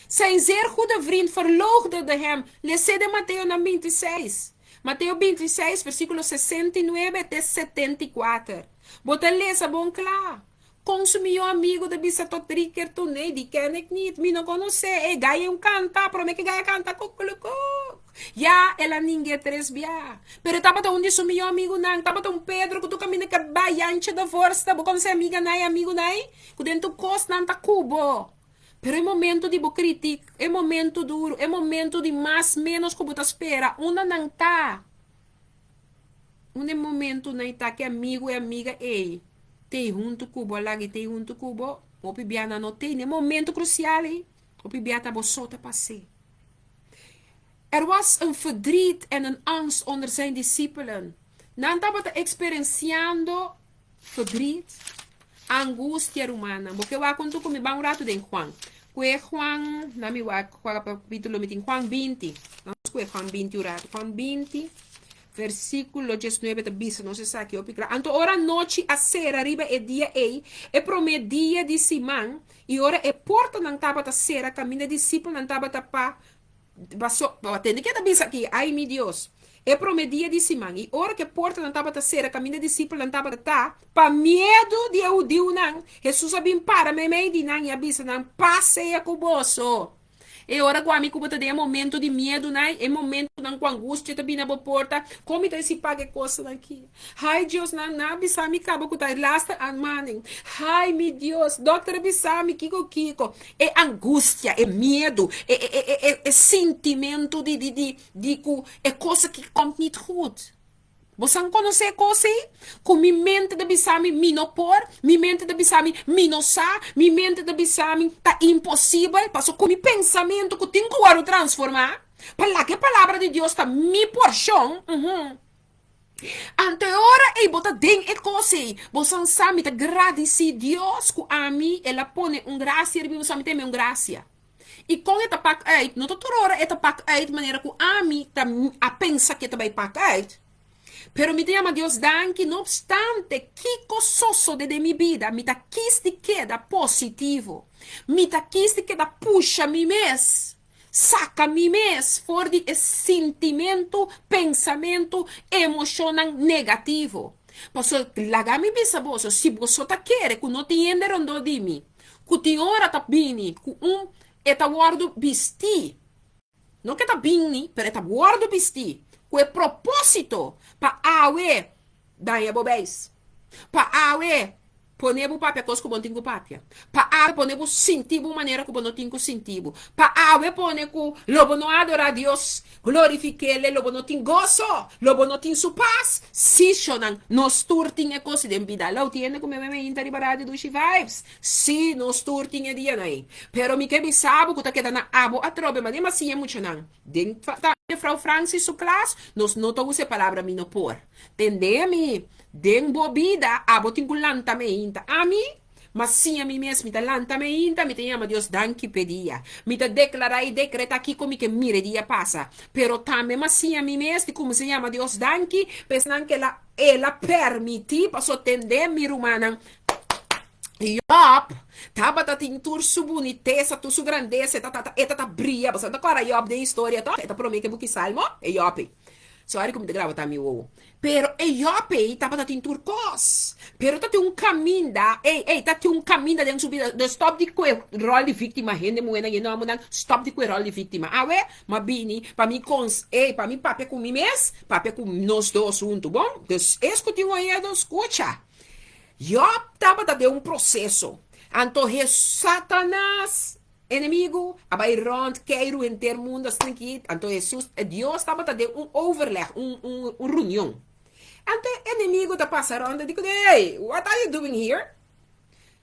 Zijn zeer goede vriend verloochende hem. Les'é den Mateo nan bintiseis. Mateo bintiseis, versíkulo 69 te 74. Bo ta lesa bon kla. Kon su mihó amigu ta bisa tot drie keer toe, Nee, die ken ik niet, mi no konosé. E gai un kanta, promé ku e gai a kanta kukulukuk. Ya, el a ning'é tres bia. Pero e tabata un di su mihó amigunan. Tabata un Pedro ku tur kaminda ke bai Jantje de Voorste. Bo konosé amiganan i amigunan ku den tur kos nan ta ku bo. Pero e momento di bo kritik, e momento duru, e momento di mas ménos ku bo ta spera, unda nan ta? Unda e momentonan ei ta ku e amigu, e amiga ei t'ei huntu ku bo, a laga i t'ei huntu ku bo? Hopi bia nan no t'ei. Na e momento krusial ei, hopi bia ta bo so ta pas'é. Er was een verdriet en een angst onder zijn disipelen. Nan tabata eksperensiando Verdriet, angustia rumannan. Bo ke wak huntu ku mi? Ban un ratu den Juan. Kue Juan, na mi wak kua kapitulo mi tin? Juan binti. Nos kue Juan binti un ratu. Juan binti, versíkulo diesnuebe ta bisa nos esaki hopi kla. Anto ora nochi a sera riba e dia ei, e promé dia di siman, i ora e portanan tabata sera kaminda e disipelnan tabata pa Paso, tende ke ta bisa aki, Ai, mi Dios! E promé dia di siman, i ora ku e portanan tabata sera kaminda e disipelnan tabata ta, pa miedu di e hudiunan, Hesus a bin para meimei di nan i a bisa nan, Pas sea ku boso! E ora ku ami ku bo ta den e momento di miedunan, e momentunan ku angustia ta bini na bo porta, kon mi ta hasi paga e kosnan aki? Hai Dios, nan a bisa mi kaba ku ta e laster aanmaning. Hai mi Dios, dokter a bisa mi kiko kiko. E angustia, e miedu, e e e e e sintimentu di di di di ku e kos aki komt niet goed. Bo san konosé e kos ei? Ku mi mente ta bisa mi, mi no por, mi mente ta bisa mi, mi no sa, mi mente ta bisa mi, ta imposibel, pasobra ku mi pensamentu ku tin ku wòrdu transformá, pa laga e palabra di Dios ta mi porshon, uhum. Anto e ora ei bo ta den e kos ei, bo san sa mi ta gradisí Dios ku ami el a pone un grasia riba mi, bo sa mi teme un grasia. I kon e ta pak uit? No ta tur ora e ta pak uit manera ku ami ta a pensa ku e ta bai pak uit. Pero mi ta yama Dios danki no opstante kiko sosode den mi bida, mi ta kis di keda positivo. Mi ta kis di keda pusha mi mes. Saka mi mes for di e sintimentu, pensamentu, emoshonnan negativo. Pasobra laga mi bisa boso, si boso ta kere ku no tin hende rondó di mi, ku tin ora ta bini ku un e ta wòrdu bistí, no ku e ta bini, pero e ta wòrdu bistí ku e propósito pa awe daña bo beis, pa awe Pone bo papia kos ku bo no tin ku papia. Pa awe pone bo sinti bo manera ku bo no tin ku sinti bo. Pa awe pone ku lo bo no adorá Dios, glorifik'El, lo bo no tin goso, lo bo no tin su pas. Sí, shonnan, nos tur tin e kos den bida. Lou tin hende ku mi a meme hinta riba Radio Dushi Vibes. Sí, nos tur tin e dianan ei. Pero mi ke bisa bo ku ta keda na abo atrobe, manera mi a siña muchanan den Juffrouw Francis su klas, nos no ta usa e palabra mi no por. Tende mi, den bo bida abo tin ku lanta meinta. Ami, ma siña mi mes, mi ta lanta meinta, mi ta yama Dios danki p'e dia. Mi ta deklará i dekretá kiko mi ke mira e dia pasa. Pero tambe m'a siña mi mes di kuminsá yama Dios danki pa esnan ku el a el a permití paso tende mi rumannan. Job tabata tin tur su bunitesa, tur su grandesa, e ta e ta bria. Bo sa ta kòrda Job den historia tòg? E ta promé ku e buki Salmo, e Job ei. Sorry ku mi ta graba ta mi wowo. Pero e Job ei tabata tin tur kos. Pero ta tin un kaminda, ei, ei, ta tin un kaminda den su bida. Dus stòp di kue ròl di víktima, hende muhénan i hòmbernan, stòp di kue ròl di víktima. Awe, m'a bini pa mi kons, ei, pa mi papia ku mi mes, papia ku nos dos huntu, bon? Dus es ku tin oyedo, skucha. Job tabata den un proseso. Anto he Satanas, Enemigu a bai rònt keiru henter mundu asina ki, anto Hesus, Dios tabata den un overleg, un un un reunion. Anto e enemigo ta pasa rond di kuné, Hey, what are you doing here?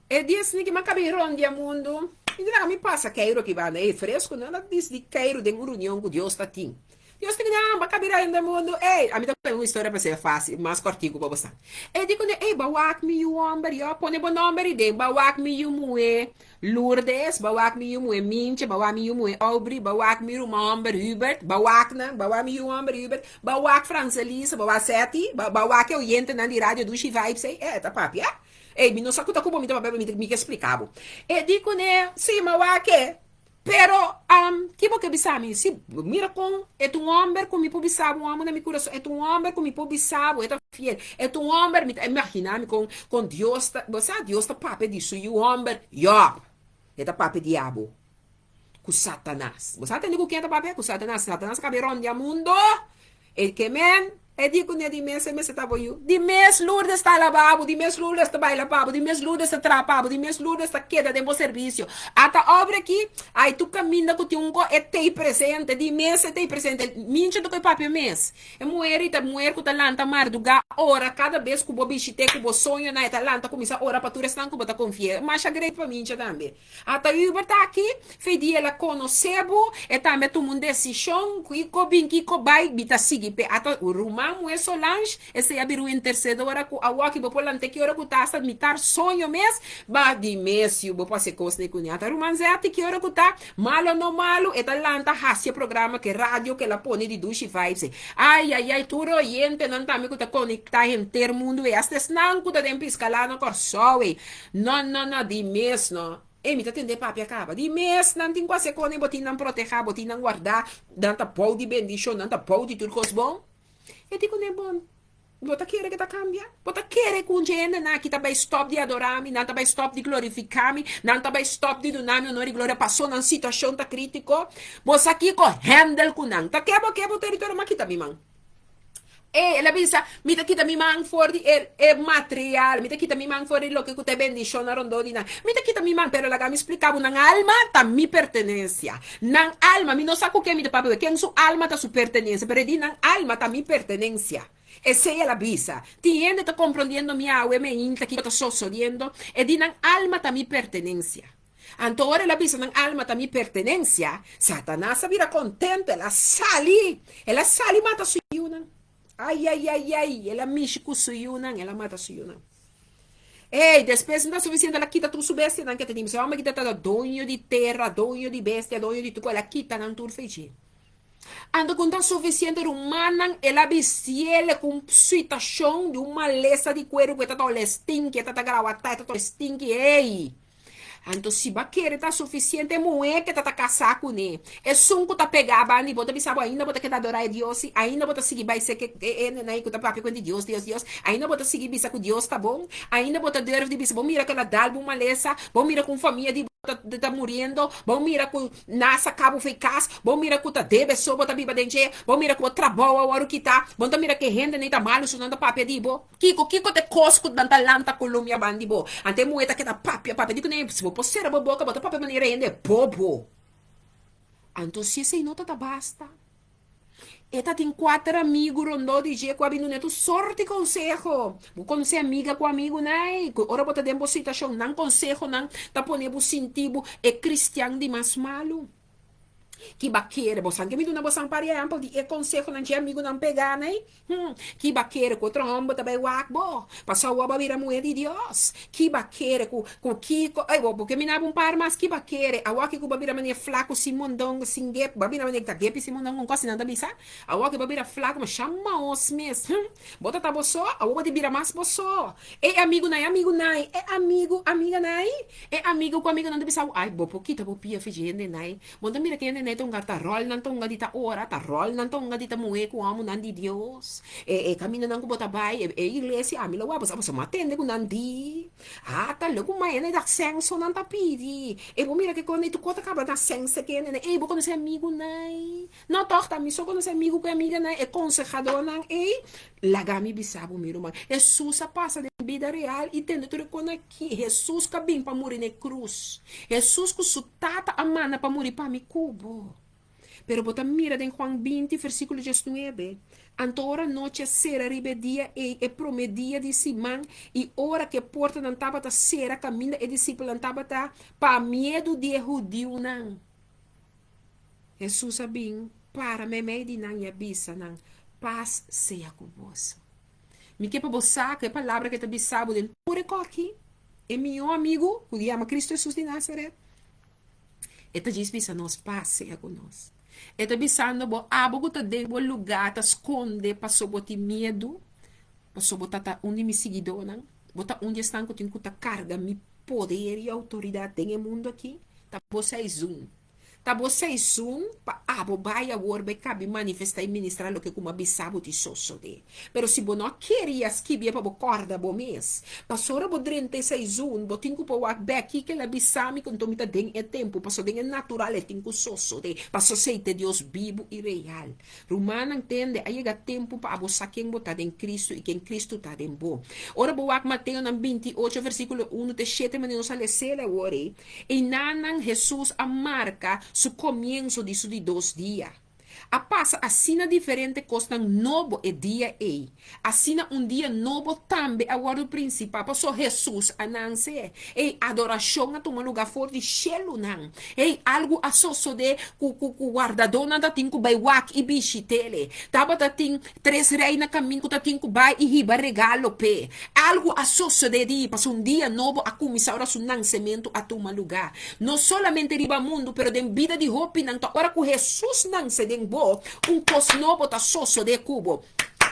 E di esni ki man kabi rondia mundu. Mi di laga mi pasa keiru aki banda. Ey, fresku no ta dis di keiru den un reunion ku Dios ta tin. Dios ta keda, Bo kabi rondia mundu. Ey, ami ta konta un historia pa ser fásil, mas kòrtiku pa bo sa. E di kuné, Ey, bo wak mi yu hòmber, yo, pone bo nòmber ei den, bo wak mi yu muhé Lourdes, bo wak mi yu muhé Mintje, bo wak mi yu muhé Aubrey, bo wak mi ruman hòmber Hubert, bo wak nan, bo wak mi yu hòmber Hubert, bo wak Franselisa, bo wak Seti, bo wak e oyentenan di Radio Dushi Vibes ei. E ta papia. Ey, mi no sa ku ta ku bo mi ta papia, pero mi ke splika bo. E di kuné, Sí, mi a wak e. Pero, ki bo ke bisa mi? Sí, mira kon e ta un hòmber ku mi por bisa bo un amo na mi kurason. E ta un hòmber ku mi por bisa bo, e ta fiel. E ta un hòmber, mi ta imaginá mi kon kon Dios ta, bo sa, Dios ta papia di su yu hòmber Yòb. E ta papia di abo ku Satanas. Bo sa tende ku ken e ta papia? Ku Satanas. Satanas a kaba e rondia mundo. E ke men, e di kuné di mes e mester ta bo yu. Di mes Lourdes ta alabá bo, di mes Lourdes ta baila pa bo, di mes Lourdes ta traha pa bo, di mes Lourdes ta keda den bo servisio. Ata obra aki, ai tur kaminda ku tin un ko e t'ei presente, di mes e t'ei presente. Mincha ta koe papia mes. E muher ei ta muher ku ta lanta mardugá ora kada bes ku bo bishit'é ku bo soñonan e ta lanta kuminsá ora pa tur esnan ku bo ta konfi'é. Masha great pa Mincha tambe. Ata Uber ta aki, fe di el a konosé bo, e tambe a tuma un desishon, kiko bin kiko bai, mi ta sigui p'e. Ata ruman muhé Solange, esei a bira un intersedora ku awoki bo por lant'é ki ora ku ta hasta mitar soño mes, ba di mes yu bo por hasi e kosnan kuné. Ata ruman Zetty ki ora ku ta, malo o no malo, e ta lanta hasi e programa ku e radio ku el a pone di Dushi Vibes ei. Ai ai ai, tur oyentenan tambe ku ta konektá henter mundu ei, hasta esnan ku ta den Piscalá na Kòrsou ei. No, no, no, di mes no. Ey, mi ta tende papia caba. Di mes nan tin cu hace con e, bo tin nan proteha, bo tin nan guarda, nan ta bou di bendicion, nan ta bou di tur cos bon. E di cune bon, bo ta kere cu ta cambia? Bo ta kere cu un dje hendenan aki ta bay stop di adora mi, nan ta bay stop di glorifica mi, nan ta bay stop di duna mi honor y gloria paso nan situacion ta critico? Bo sa kico? Handle cu nan. Ta ke bo ke bo territorio, ma kita mi man. E, el a bisa, Mi ta kita mi man for di e, e material, mi ta kita mi man for di loke ku ta e bendishonnan rondó di nan. Mi ta kita mi man, pero laga mi splika bo, nan alma ta mi pertenensia. Nan alma, mi no sa ku ken mi ta papia, ken su alma ta su pertenensia, pero e di nan alma ta mi pertenensia. Esei el a bisa. Tin hende ta komprondiendo mi awe meinta kiko ta sosodiendo? E di nan alma ta mi pertenensia. Anto ora el a bisa nan alma ta mi pertenensia, Satanas a bira kontento, el a sali, el a sali mata su yunan. Aiaiaiai, el a mishi ku su yunan, el a mata su yunan. Ey, despues no ta sufisiente, el a kita tur su bestianan ke ta tin. E homber ki ta doño di tera, doño di bestia, doño di tur kos, el a kita nan tur fechi. Anto ku no ta sufisiente, rumannan, el a bistiele ku un situashon di un malesa di kueru ku e ta ta ole stinki, e ta ta grawatá, e ta ta ole stinki, ey! Anto si bo a kere ta sufisiente e muhé ke ta ta kasá kuné, esun ku ta pegá banda di bo ta bisa bo ainda bo ta keda adorá e Dios i ainda bo ta sigui bai seke e hendenan ei ku ta papia kuenta di Dios, Dios, Dios, ainda bo ta sigui bisa ku Dios ta bon, ainda bo ta durf di bisa bo mira ku el a dal bo un malesa, bo mira ku un famia di bo ta ta muriendo, bo mira ku nan a saka bo for e kas, bo mira ku ta debe so bo ta biba den dje, bo mira ku bo trabou a wòrdu kitá, bo no ta mira ku e hendenan ei ta malu so nan ta papia di bo. Kiko, kiko ta e kos ku nan ta lanta Colombia ban di bo? Ante e muhé ta keda papia, papia. Di kuné, si bo por sera bo boka, bo ta papia manera hende bobo. Anto si esei no ta ta basta, e ta tin kuater amigu rondó di dje ku a bin dun'é tur sort di konseho. Bo konosé amiga ku amigunan ei, ku ora bo ta den bo situashon, nan konsehonan ta pone bo sinti bo e kristian di mas malu. Ki ba kere bosan ke mi duna bosan par ehempel di e konsehonan dje amigunan pega nei? Hm, ki ba kere ku otro homber ta bai wak bo, pasobra bo a bira muher di Dios? Ki ba kere ku ku kiko, ey, bo ke mi naba un par mas, ki ba kere awor ki ku bo a bira manera flaku sin mondongo, sin gep, bo a bira manera ta gepi sin mondongo, un kos asina nan ta bisa? Awor ki bo a bira flaku masha maos mes, hm, bo ta ta bo so, awor bo di bira mas bo so. E amigunan, e amigunan, e amigu, amiganan, e amigu ku amigunan ta bisa bo, ay, bo por kita bo pia fi dje hendenan. Bo ta mira ke hendenan ta hunga ta ròl nan ta hunga di ta ora, ta ròl nan ta hunga di ta muhé ku hòmbernan di Dios. E e kamindanan ku bo ta bai, e e iglesia, ami lo wak bo sa pasobra mi a tende ku nan di. Ah, ta leu ku mañana e ta senso nan ta pidi. E bo mira ke kon ei tur kos ta kaba na sense ke hendenan. Ey, bo konosé amigunan. No tòg, ta mi so konosé amigu ku amiganan, e konsehadónan ei. Laga mi bisa bo, mi ruman, Hesus a pasa den bida real i tende tur e kon aki. Hesus ka bin pa muri na e krus. Hesus ku su Tata a manda pa muri pa mi ku bo. Pero bo ta mira den Juan 20, versíkulo 19, Anto ora nochi a sera riba e dia ei, e promé dia di siman, i ora ku e portanan tabata sera kaminda e disipelnan tabata, pa miedu di e hudiunan, Hesus a bin para meimei di nan i a bisa nan, Pas sea ku boso. Mi ke pa bo sa ku e palabra ku e ta bisa bo den tur e kòki, e mihó amigu ku yama Kristu Hesus di Nazaret, e ta djis bisa nos, Pas sea ku nos. E ta bisando bo, abo ku ta den bo lugá ta skonde paso bo tin miedu, paso bo ta ta un di mi siguidónan, bo ta un di esnan ku tin ku ta karga mi poder i outoridat den e mundu akí, ta bo seizun. Ta bo seizun pa abo bai awor bai kabi manifestá i ministrá loke ku mi a bisa bo di sosodé. Pero si bo no a kere i a skibié pa bo kòrda bo mes, pasobra bo drenta e seizun, bo tin ku por wak bèk kiko el a bisa mi ku anto mi ta den e tempu, pasobra den e natural e tin ku sosodé, pasobra esei ta e Dios bibu i real. Rumannan, tende, a yega tempu pa abo sa ken bo ta den Kristu i ken Kristu ta den bo. Ora bo wak Mateonan 28 versíkulo 1 te 7 manera nos a les'el awor ei, einanan Hesus a marka su komienso di su di dos dia. A pasa asina diferente kosnan nobo e dia ei. Asina un dia nobo tambe a wòrdu prinsipá, paso Hesus a nanse. Ei, adorashon a tuma lugá for di shelunan. Ei, algu a sosodé ku ku ku wardadónan ta tin ku bai wak i bishit'é. Tabata tin tres rei na kamin ku ta tin ku bai i hiba regalo p'e. Algu a sosodé di, paso un dia nobo a kuminsá ora su nansementu a tuma lugá. No solamente riba mundu, pero den bida di hopinan ta ora ku Hesus nanse den bo, un kos nobo ta sosodé ku bo.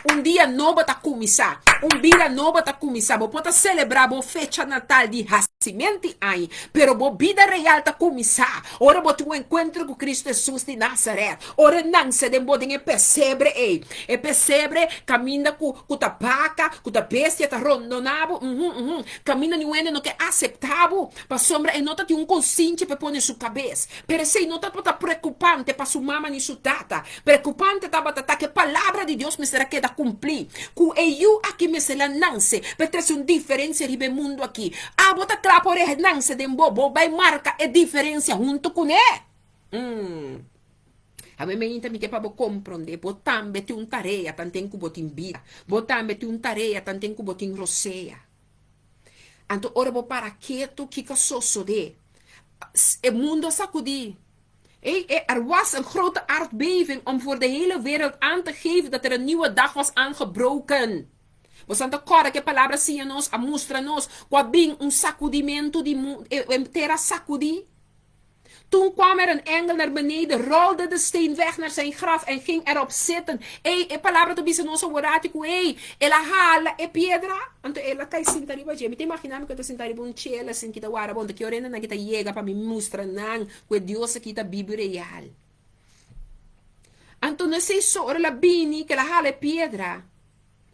Un dia nobo ta kuminsá. Un bida nobo ta kuminsá. Bo por ta selebrá bo fecha natal di hasimenti aña, pero bo bida real ta kuminsá ora bo tin un enkuentro ku Kristu Hesus di Nazaret. Ora e nanse den bo den e pesebre ei, e pesebre kaminda ku ku ta baka, ku ta bestia ta rondoná bo, uhum, uhum, kaminda niun hende no ke aseptá bo. Pasobra e no ta tin un konsinchi pa e pone su kabes. Pero esei no tabata preokupante pa su mama ni su tata. Preokupante tabata ta ku e palabra di Dios mester a keda kumplí, ku e yu aki mester a nanse pa e trese un diferensia riba e mundu aki. Abo ta kla por e nanse den bo? Bo bai marka e diferensia huntu kuné? Mm. Awe meinta mi ke pa bo komprondé, bo tambe tin un tarea tanten ku bo tin bida. Bo tambe tin un tarea tanten ku bo tin rosea. Anto ora bo para ketu, kiko a sosodé? E mundo a sakudí. Ey, er was een grote aardbeving om voor de hele wereld aan te geven dat er een nieuwe dag was aangebroken. Bo san ta kòrda ku e palabra siña nos, a mustra nos, ku a bin un sakudimentu di e tera a sakudí. Toen kwam er een engel naar beneden, rolde de steen weg naar zijn graf en ging erop zitten. Ey, e palabra ta bisa nos aworati ku ey, el a hala e piedra, anto el a kai sinta riba dje. Mi ta imagina mi ku e ta sinta riba un chela asin ki ta wara bon, ta ki ora hendenan ki ta yega pa mi mustra nan ku e Dios aki ta bibu i real. Anto no esei so, ora el a bini ku el a hala e piedra,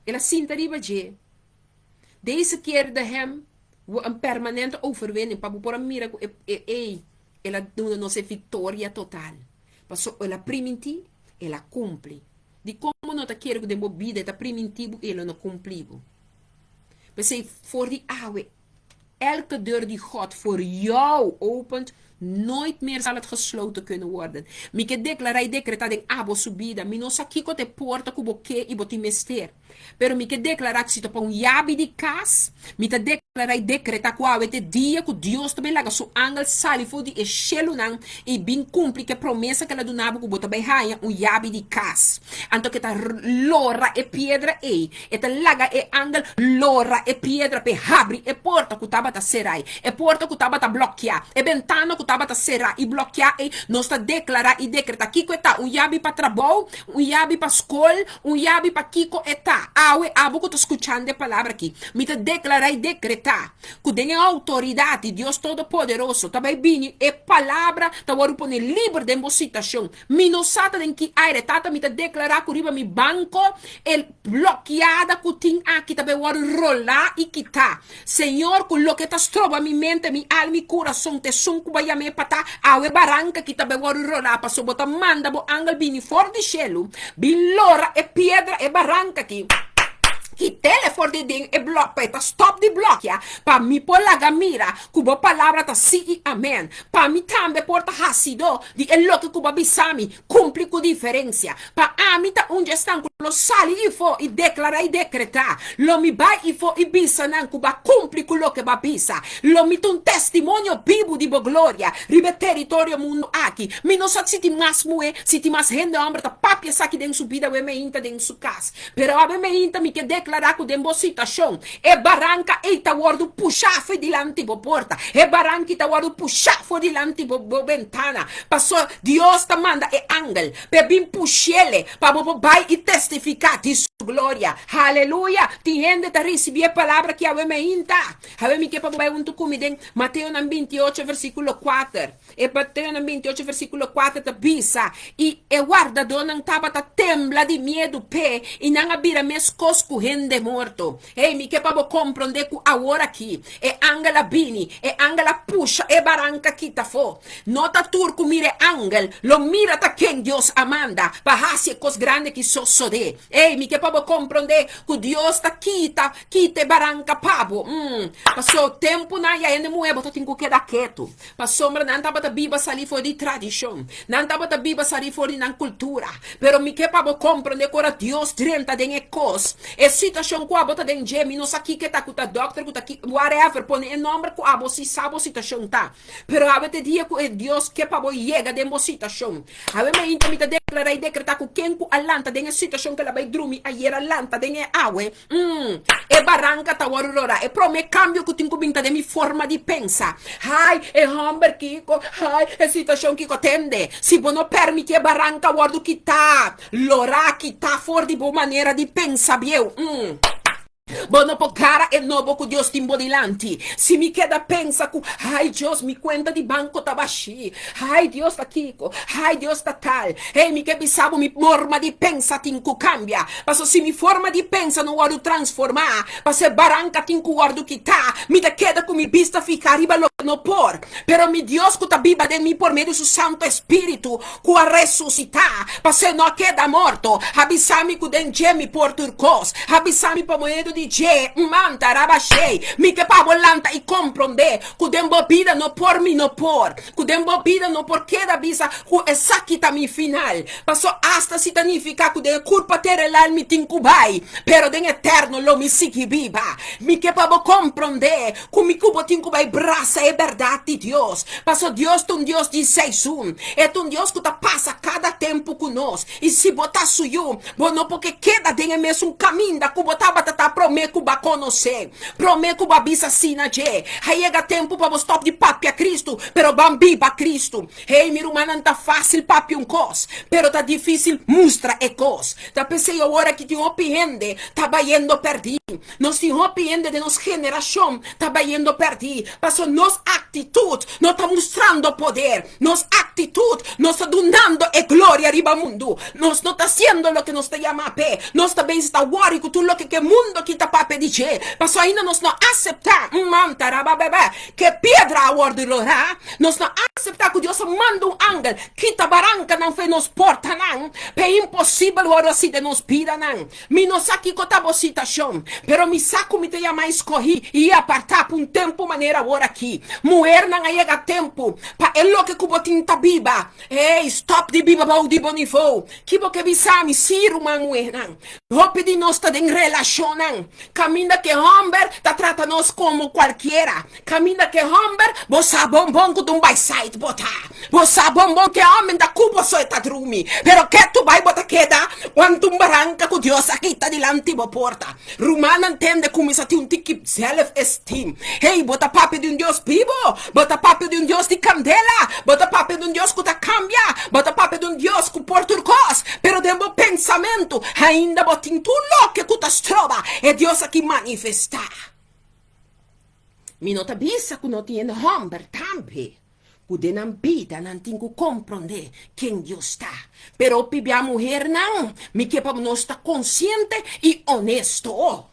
el a sinta riba dje. Deze keer de hem we een permanente overwinning pa bo por a mira ku e e ey el a duna nos e victoria total. Paso el a primintí, el a cumpli. Dikon bo no ta kere ku den bo bida e ta primintí bo i el lo no cumpli bo? P'esei for di awe elke deur die God voor jou opent nooit meer zal het gesloten kunnen worden. Mi ke deklará i dekretá den abo su bida, mi no sa kiko ta e porta ku bo ke i bo tin mester. Pero mi ke deklará ku si ta pa un yabi di kas, mi ta deklará i dekretá ku awe ta e dia ku Dios ta bai laga su angel sali for di e shelunan i bin kumpli ku e promesa ku el a duna bo ku bo ta bai haña un yabi di kas. Anto ku e ta lora e piedra ei, e ta laga e angel lora e piedra p'e habri e porta ku tabata será ei, e porta ku tabata blòkiá, e bentana ku tabata será i blòkiá ei. Nos ta deklará i dekretá kiko e ta, un yabi pa trabou, un yabi pa skol, Un yabi pa kiko e ta? Awe, abo ku ta skuchando e palabra aki, mi ta deklará i dekretá ku den e outoridat di Dios Todopoderoso ta bai bini e palabra ta wòrdu pone liber den bo situashon. Mi no sa ta den ki aire, Tata, mi ta deklará ku riba mi banko e blokiada ku tin aki ta bai wòrdu rolá i kitá. Señor, ku loke ta stroba mi mente, mi alma i kurason ta esun ku bo a yam'é pa ta awe baranka ki ta bai wòrdu rolá, pasobra bo ta manda bo angel bini for di shelu, bin lora e piedra, e baranka ki. Kit'ele for di den e blòk pa e ta stòp di blòkia, pa mi por laga mira ku bo palabra ta sí i amèn, pa mi tambe por ta hasidó di e loke ku bo a bisa mi, kumpli ku diferensia. Pa ami ta un dje esnan ku lo sali ifó i deklará i dekretá. Lo mi bai ifó i bisa nan ku bo a kumpli ku loke bo a bisa. Lo mi ta un testimonio bibu di bo gloria riba e teritorio mundu aki. Mi no sa si tin mas muhé, si tin mas hende hòmber ta papia esaki den su bida wei meinta den su kas. Pero awe meinta mi ke deklará ku den bo situashon e baranka ei ta wòrdu pushá for dilanti bo porta, e baranki ta wòrdu pushá for dilanti bo bo bentana, paso Dios ta manda e angel p'e bin push'ele pa bo por bai i testifiká di su gloria. Haleluya! Tin hende ta risibí e palabra ki awe meinta. Awe mi ke pa bo bai huntu ku mi den Mateonan 28 versíkulo 4. E Mateonan 28 versíkulo 4 ta bisa, I e wardadónan tabata tembla di miedu p'e, i nan a bira meskos ku hende morto. Hey, mi ke pa bo komprondé ku awor aki e angel a bini, e angel a pusha e baranka kita afó. No ta tur ku mira e angel lo mira ta ken Dios a manda pa hasi e kos grandi ki sosodé. Hey, mi ke pa bo komprondé ku Dios ta kita kita e baranka pa bo. Mm, paso tempunan ya hende muhé bo ta tin ku keda ketu. Pasobra nan tabata biba salí for di tradishon, nan tabata biba salí for di nan kultura. Pero mi ke pa bo komprondé ku ora Dios drenta den e kos, e situashon ku abo ta den dje, mi no sa kiko ta, ku ta dòkter, ku ta ki, whatever, pone e nòmber ku abo si sa bo situashon ta. Pero awe ta e dia ku e Dios ke pa bo yega den bo situashon. Awe mainta mi ta deklará i dekretá ku ken ku a lanta den e situashon ku el a bai drumi ayer a lanta den e awe. Umm, e baranka ta wòrdu lorá. E promé kambio ku tin ku bin ta den mi forma di pensa. Hai, e hòmber kiko, hai, e situashon kiko. Tende, si bo no pèrmití e baranka wòrdu kitá, lorá, kitá for di bo manera di pensa bieu. Umm. Bo no por gara e nobo ku Dios tin bo dilanti. Si mi keda pensa ku, Hai Dios, mi kuenta di banko ta bashí. Hai Dios ta kiko, hai Dios ta tal. Hey, mi ke bisa bo mi forma di pensa tin ku kambia. Paso si mi forma di pensa no wòrdu transformá, paso e baranka tin ku wòrdu kitá, mi ta keda ku mi bista fihá riba loke no por. Pero mi Dios ku ta biba den mi por medio su Santu Espíritu ku a resusitá, paso e no a keda morto, a bisa mi ku den dje mi por tur kos, a bisa mi pa medio di dje, manta, rabashei, mi ke pa bo lanta i komprondé ku den bo bida no por mi no por. Ku den bo bida no por keda bisa ku esaki ta mi final. Paso asta si ta nifiká ku den e kurpa terelal mi tin ku bai, pero den eterno lo mi sigui biba. Mi ke pa bo komprondé ku mi ku bo tin ku bai brasa e bèrdat di Dios. Paso Dios ta un Dios di seisun. E ta un Dios ku ta pasa kada tempu ku nos. I si bo ta su yu, bo no por ke keda den e mesun kaminda ku bo tabata ta promé ku bo a konosé, promé ku bo a bisa sí na dje. A yega tempu pa bo stòp di papia Kristu, pero ban biba Kristu. Hey, mi rumannan, ta fásil papia un kos, pero ta difísil mustra e kos. Ta p'esei awor aki tin hopi hende ta bayendo pèrdí. Nos tin hopi hende den nos generashon ta bayendo pèrdí, pasobra nos aktitut no ta mustrando poder, nos aktitut no ta dunando e gloria riba mundu. Nos no ta hasiendo loke nos ta yamá p'e. Nos ta bens ta wòri ku tur loke ku e mundu aki ta papia di dje, pasobra ainda nos no aseptá, manta rababebe, ku e piedra a wòrdu lorá. Nos no aseptá ku Dios a manda un angel kita barankanan for e nos portanan, p'e imposibel wòrdu hasi den nos bidanan. Mi no sa kiko ta bo situashon, pero mi sa ku mi ta yamá eskohí i apartá pa un tempu manera awor aki. Muhernan a yega tempu pa e loke ku bo tin ta biba. Ey, stòp di biba bou di bo nivou. Ki bo ke bisa mi? Sí, ruman muhernan, hopi di nos ta den relashonnan kaminda ku e hòmber ta trata nos komo kualkiera. Kaminda ku e hòmber, bo sa bon bon ku ta un baisait bo ta. Bo sa bon bon ku e hòmber ta ku bo so e ta drumi. Pero ketu bai bo ta keda wantu un baranka ku Dios a kita dilanti bo porta. Rumannan tende kuminsá tin un tiki zelfesteem. Hey, bo ta papia di un Dios bibo! Bo ta papia di un Dios di kandela! Bo ta papia di un Dios ku ta kambia! Bo ta papia di un Dios ku por tur kos! Pero den bo pensamentu ainda bo tin tur loke ku ta stroba e Dios aki manifestá. Mi no ta bisa ku no tin hende hòmber tambe ku den nan bida nan tin ku komprondé ken Dios ta. Pero pibia muhernan, mi ke pa nos ta konsiente i onesto.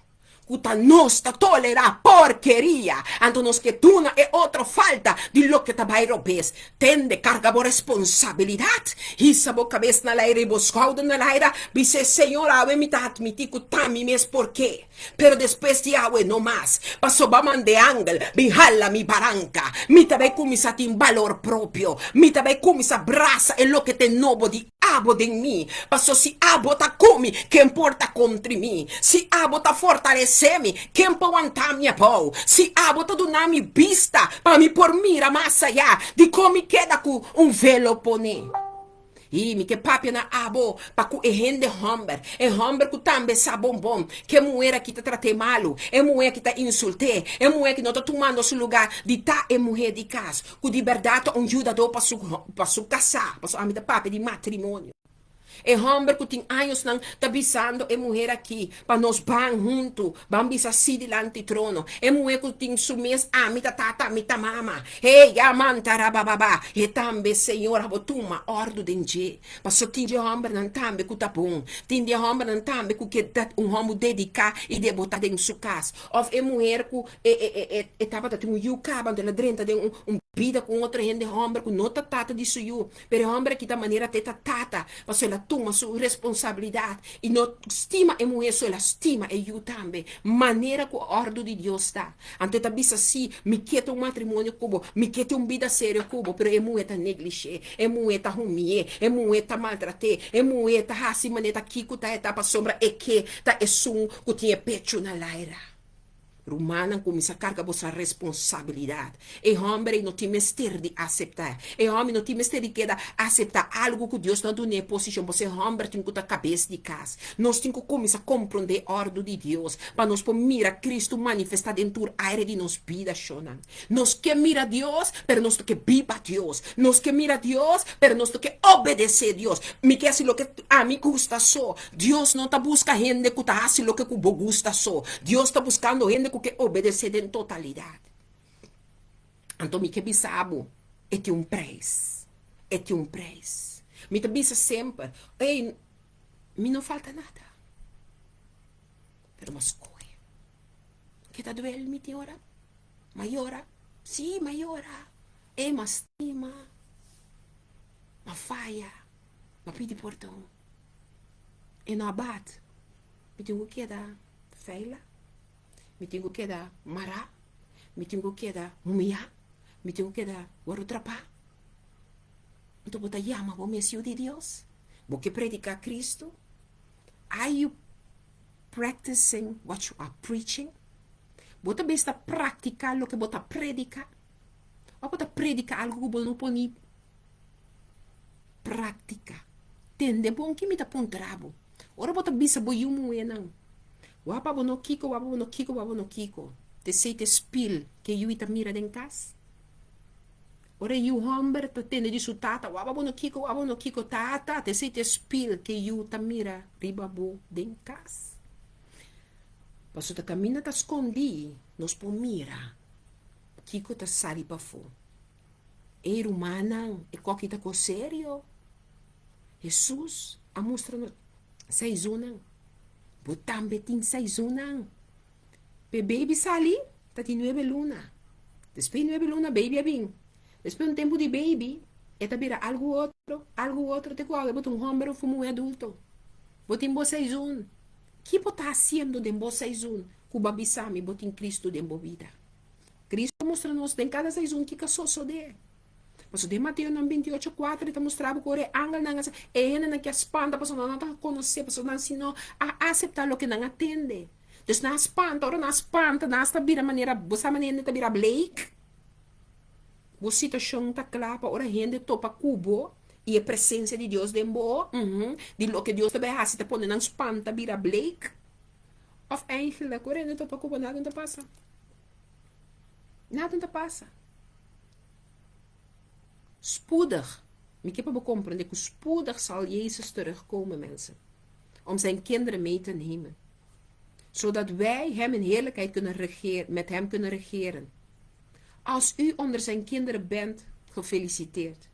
ku ta nos ta tolerá porkeria, anto nos ke duna e otro falta di loke ta bai robes. Tende, karga bo responsabilidat, hisa bo kabes na laira i bo skouder na laira, bis'é, Señor, awe mi ta atmití ku ta mi mes porke, pero despues di awe no mas, pasobra manda e angel bin hala mi baranka. Mi ta bai kuminsá tin balor propio, mi ta bai kuminsá brasa e loke ta e nobo di Abo den mi, paso si abo ta ku mi, ken por ta kontri mi? Si abo ta fortalesé mi, ken por wantá mi abou? Si abo ta duna mi bista pa mi por mira mas ayá, dikon mi keda ku un velo poné? I mi ke papia na abo pa ku e hende hòmber, e hòmber ku tambe sa bon bon ku e muher aki ta trat'é malu, e muher aki ta insult'é, e muher aki no ta tumando su lugá di ta e muher di kas. Ku di bèrdat ta un yudadó pa su pa su kasá, pasobra ami ta papia di matrimonio. E hòmber ku tin añosnan ta bisando e muher akí pa nos ban huntu, ban bisa sí dilanti trono. E muher ku tin su mes ami ta tata, ami ta mama. Hey, ya mantarabababa, e tambe Señor a bo tuma òrdu den dje. Pasobra tin di e hòmbernan tambe ku ta bon, tin di e hòmbernan tambe ku ke ta un hòmber dediká i debotá den su kas. Òf e muher ku E e e e e tabata tin un yu kaba, anto el a drenta den un un bida ku un otro hende hòmber ku no ta tata di su yu. Pero e hòmber aki ta manera te ta tata, pasobra el a tuma su responsabilidat i no stima e muhé so, el a stima e yu tambe, manera ku òrdu di Dios ta. Anto e ta bisa, Sí, mi ke ta un matrimonio ku bo, mi ke tin un bida serio ku bo, pero e muhé ta neglish'é, e muhé ta humi'é, e muhé ta maltrat'é, e muhé ta hasi manera ta kiko ta e ta pasobra e ke ta esun ku tin e pechu na laira. Rumannan kuminsá karga boso responsabilidat. E hòmber ei no tin mester di aseptá. E hòmber no tin mester di keda aseptá algu ku Dios no a dun'é posishon. Pasobra e hòmber tin ku ta kabes di kas. Nos tin ku kuminsá komprondé òrdu di Dios pa nos por mira Kristu manifestá den tur área di nos bida, shonnan. Nos ke mira Dios, pero nos no ke biba Dios. Nos ke mira Dios, pero nos no ke obedesé Dios. Mi ke hasi loke ami gusta so. Dios no ta buska hende ku ta hasi loke ku bo gusta so. Dios ta buskando hende ku ke obedesé den totalidat. Anto mi ke bisa bo, e tin un preis. E tin un preis. Mi ta bisa semper, ey, mi no falta nada. Pero mi a skohe. Ke ta duel mi tin ora? Ma yora, sí, ma yora. E ma stima, ma faya, ma pidi pordon. E no a bat. Mi tin ku keda feila, mi tin ku keda mará, mi tin ku keda humiyá, mi tin ku keda wòrdu trapá. Anto bo ta yama bo mes yu di Dios? Bo ke prediká Kristu? Are you practicing what you are preaching? Bo ta bes ta praktiká loke bo ta prediká? Òf bo ta prediká algu ku bo no por ni praktiká? Tende bon ki mi ta puntra bo. Ora bo ta bisa bo yu muhénan, Wak pa bo no kiko, wak pa bo no kiko, wak pa bo no kiko. Ta esei ta e spil ku e yu ta mira den kas? Ora e yu hòmber ta tende di su tata, Wak pa bo no kiko, wak pa bo no kiko. Tata, ta esei ta e spil ku e yu ta mira riba bo den kas? Pasobra ta kaminda ta skondí, nos por mira kiko ta sali pafó. Ey rumannan, e koki ta kos serio. Hesus a mustra nos seizoennan. Bo tambe tin seizoennan. P'e baby sali ta tin nuebe luna. Despues di nuebe luna baby a bin. Despues un tempu di baby e ta bira algu otro, algu otro te ku awe bo ta un hòmber òf un muhé adulto. Bo tin bo seizoen. Ki bo ta hasiendo den bo seizoen ku bo a bisa mi bo tin Kristu den bo bida? Kristu a mustra nos den kada seizoen kiko a sosodé. Pasobra den Mateo nan 28, 4 e ta mustra bo ku ora e angelnan a sa, e hendenan ke a spanta pasobra nan no ta konosé, pasobra nan si no a aseptá loke nan a tende. Dus nan a spanta, ora nan a spanta nan asta bira manera, bo sa manera hende ta bira bleek? Bo situashon ta kla pa ora hende topa ku bo i e presensia di Dios den bo, uhum, di loke Dios ta bai hasi ta pone nan spanta bira bleek. Òf eigenlijk, ora hende topa ku bo nada no ta pasa. Nada no ta pasa. Spoedig, mi ke pa bo komprende ku spoedig sal Jezus terugkomen, mensen, om zijn kinderen mee te nemen, zodat wij hem in heerlijkheid kunnen regeren, met hem kunnen regeren. Als u onder zijn kinderen bent, gefeliciteerd.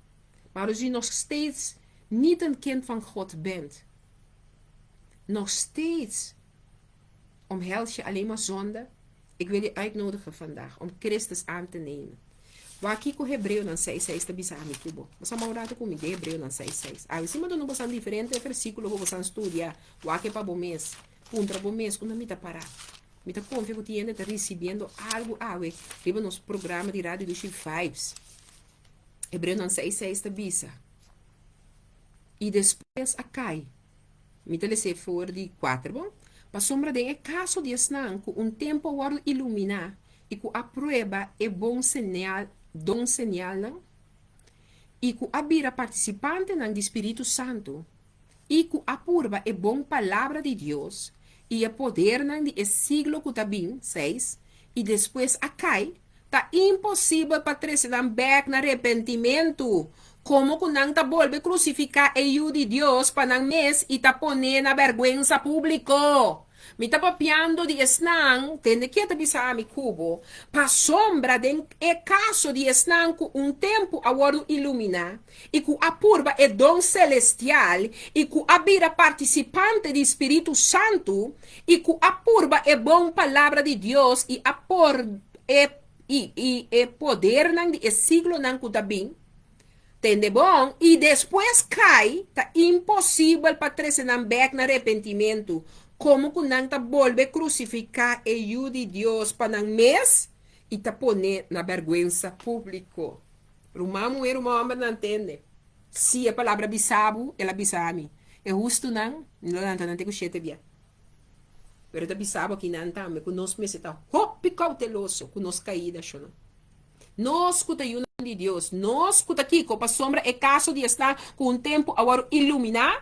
Maar als u nog steeds niet een kind van God bent, nog steeds. Omhels je alleen maar zonde? Ik wil je uitnodigen vandaag om Christus aan te nemen. Wak kiko Hebreonan seis seis ta bisa ami ku bo. Bo sa mau rato ku mi den Hebreonan seis seis. Awe si mi duna bosan diferente versíkulo ku bosan studia, wak e pa bo mes. Puntra bo mes, unda mi ta pará? Mi ta konfia ku tin hende ta risibiendo algu awe riba nos programa di Radio Dushi Vibes. Hebreonan seis seis ta bisa, I despues a kai. Mi ta les'é for di kuater, bon? Pasobra den e kaso di esnan ku un tempu a wòrdu iluminá i ku a prueba e bon señal, don señalnan, i ku a bira partisipantenan di Spiritu Santu, i ku a purba e bon palabra di Dios i e podernan di e siglo ku ta bin, seis, i despues a kai, Ta imposibel pa trese nan bek na repentimentu, komo ku nan ta bolbe krusifiká e Yu di Dios pa nan mes i ta pon'é na bèrgwensa públiko. Mi ta papiando di esnan, tende ke ta bisa ami ku bo, pasobra den e kaso di esnan ku un tempu a wòrdu iluminá i ku a purba e don selestial i ku a bira partisipante di spiritu santu, I ku a purba e bon palabra di Dios i a por e i i e podernan di e siglonan ku ta bin, tende bon, i despues kai, ta imposibel pa trese nan bèk na repentimentu, komo ku nan ta bolbe krusifiká e Yu di Dios pa nan mes i ta pon'é na bèrgwensa públiko. Ruman muhé, ruman hòmbernan, tende. Si e palabra bisa bo, el a bisa mi. E hustunan lo lanta nan te ku shete bia. Pero e ta bisa bo akinan tambe ku nos mester ta hopi kouteloso ku nos kaida, shonnan. Nos ku ta yunan di Dios, nos ku ta kiko? Pasobra e kaso di esnan ku un tempu a wòrdu iluminá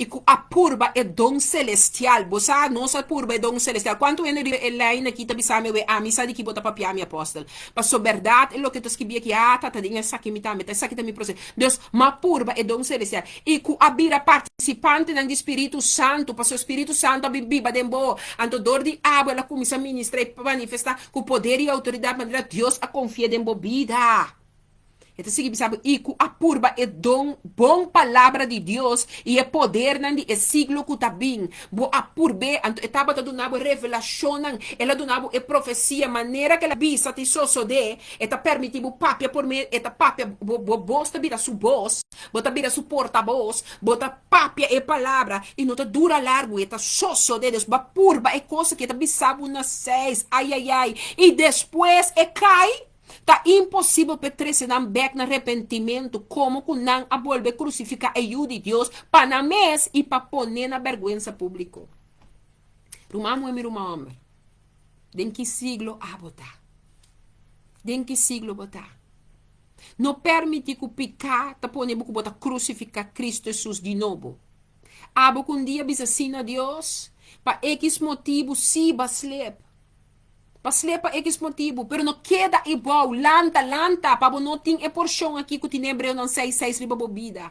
i ku a purba e don selestial. Bo sa, nos a purba e don selestial. Kuantu hende riba e lijn aki ta bisa mi, Wee, ami sa di ki bo ta papia mi, apòstel. Paso bèrdat e loke ta skibí aki, ah, ta ta den esaki mi tambe, ta esaki ta mi proseso. Dus, m'a purba e don selestial i ku a bira partisipantenan di Spiritu Santu, paso Spiritu Santu a bin biba den bo. Anto dor di abo el a kuminsá ministra i manifestá ku poder i outoridat manera Dios a konfi'é den bo bida. E ta sigui bisa bo, I ku a purba e don, bon palabra di Dios i e podernan di e siglo ku ta bin. Bo a purb'é, anto e tabata duna bo revelashonnan, el a duna bo e profesia, manera ku el a bisa tin sosodé, e ta permití bo papia por medio, e ta papia, bo, bo bos ta bira su bos, bo ta bira su portabos, bo ta papia e palabra, i no ta dura largu, e ta sosodé. Dus bo a purba e kos aki, e ta bisa bo na seis, ayayay, i despues e kai. Ta imposibel p'e trese nan bèk na repentimentu, komo ku nan a bolbe krusifiká e Yu di Dios pa nan mes i pa pon'é na bèrgwensa públiko. Ruman muhé mi ruman hòmber, den ki siglo abo ta? Den ki siglo bo ta? No pèrmití ku piká ta pone bo ku bo ta krusifiká Kristu Hesus di nobo. Abo ku un dia bisa sí na Dios, pa ekis motibu sí b'a slep. Pa slepa ekis motibu, pero no keda ebou, lanta, lanta, pa bo no tin e porshon aki ku tin Hebreonan seis seis riba bo bida.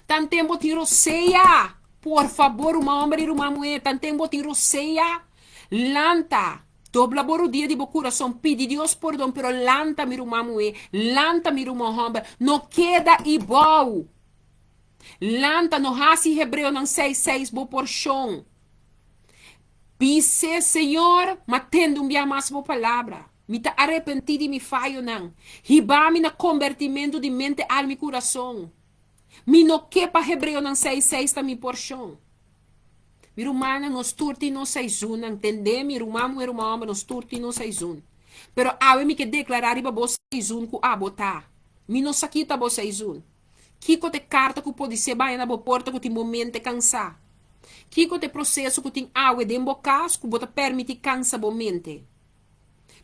Tanten bo tin rosea, por fabor ruman homber i ruman muhé, tanten bo tin rosea, lanta, dobla bo rudia di bo kurason, pidi Dios pordon, pero lanta mi ruman muhé, lanta mi ruman homber, no keda ebou. Lanta, no hasi Hebreonan seis seis bo porshon. Bis'é, Señor, m'a tende un bia mas bo palabra. Mi ta arepentí di mi fayonan. Hiba mi na kombertimentu di mente, alma i kurason. Mi no ke pa Hebreonan seis seis ta mi porshon. Mi rumannan, nos tur tin nos seizoennan. Tendé mi, ruman muhé, ruman hòmber, nos tur tin nos seizoen. Pero awe mi ke deklará riba bo seizoen ku abo ta. Mi no sa kita bo seizoen. Kiko ta e karta ku podisé baña na bo porta ku tin bo mente kansá? Kiko ta e proseso ku tin awe den bo kas ku bo ta permití kansa bo mente?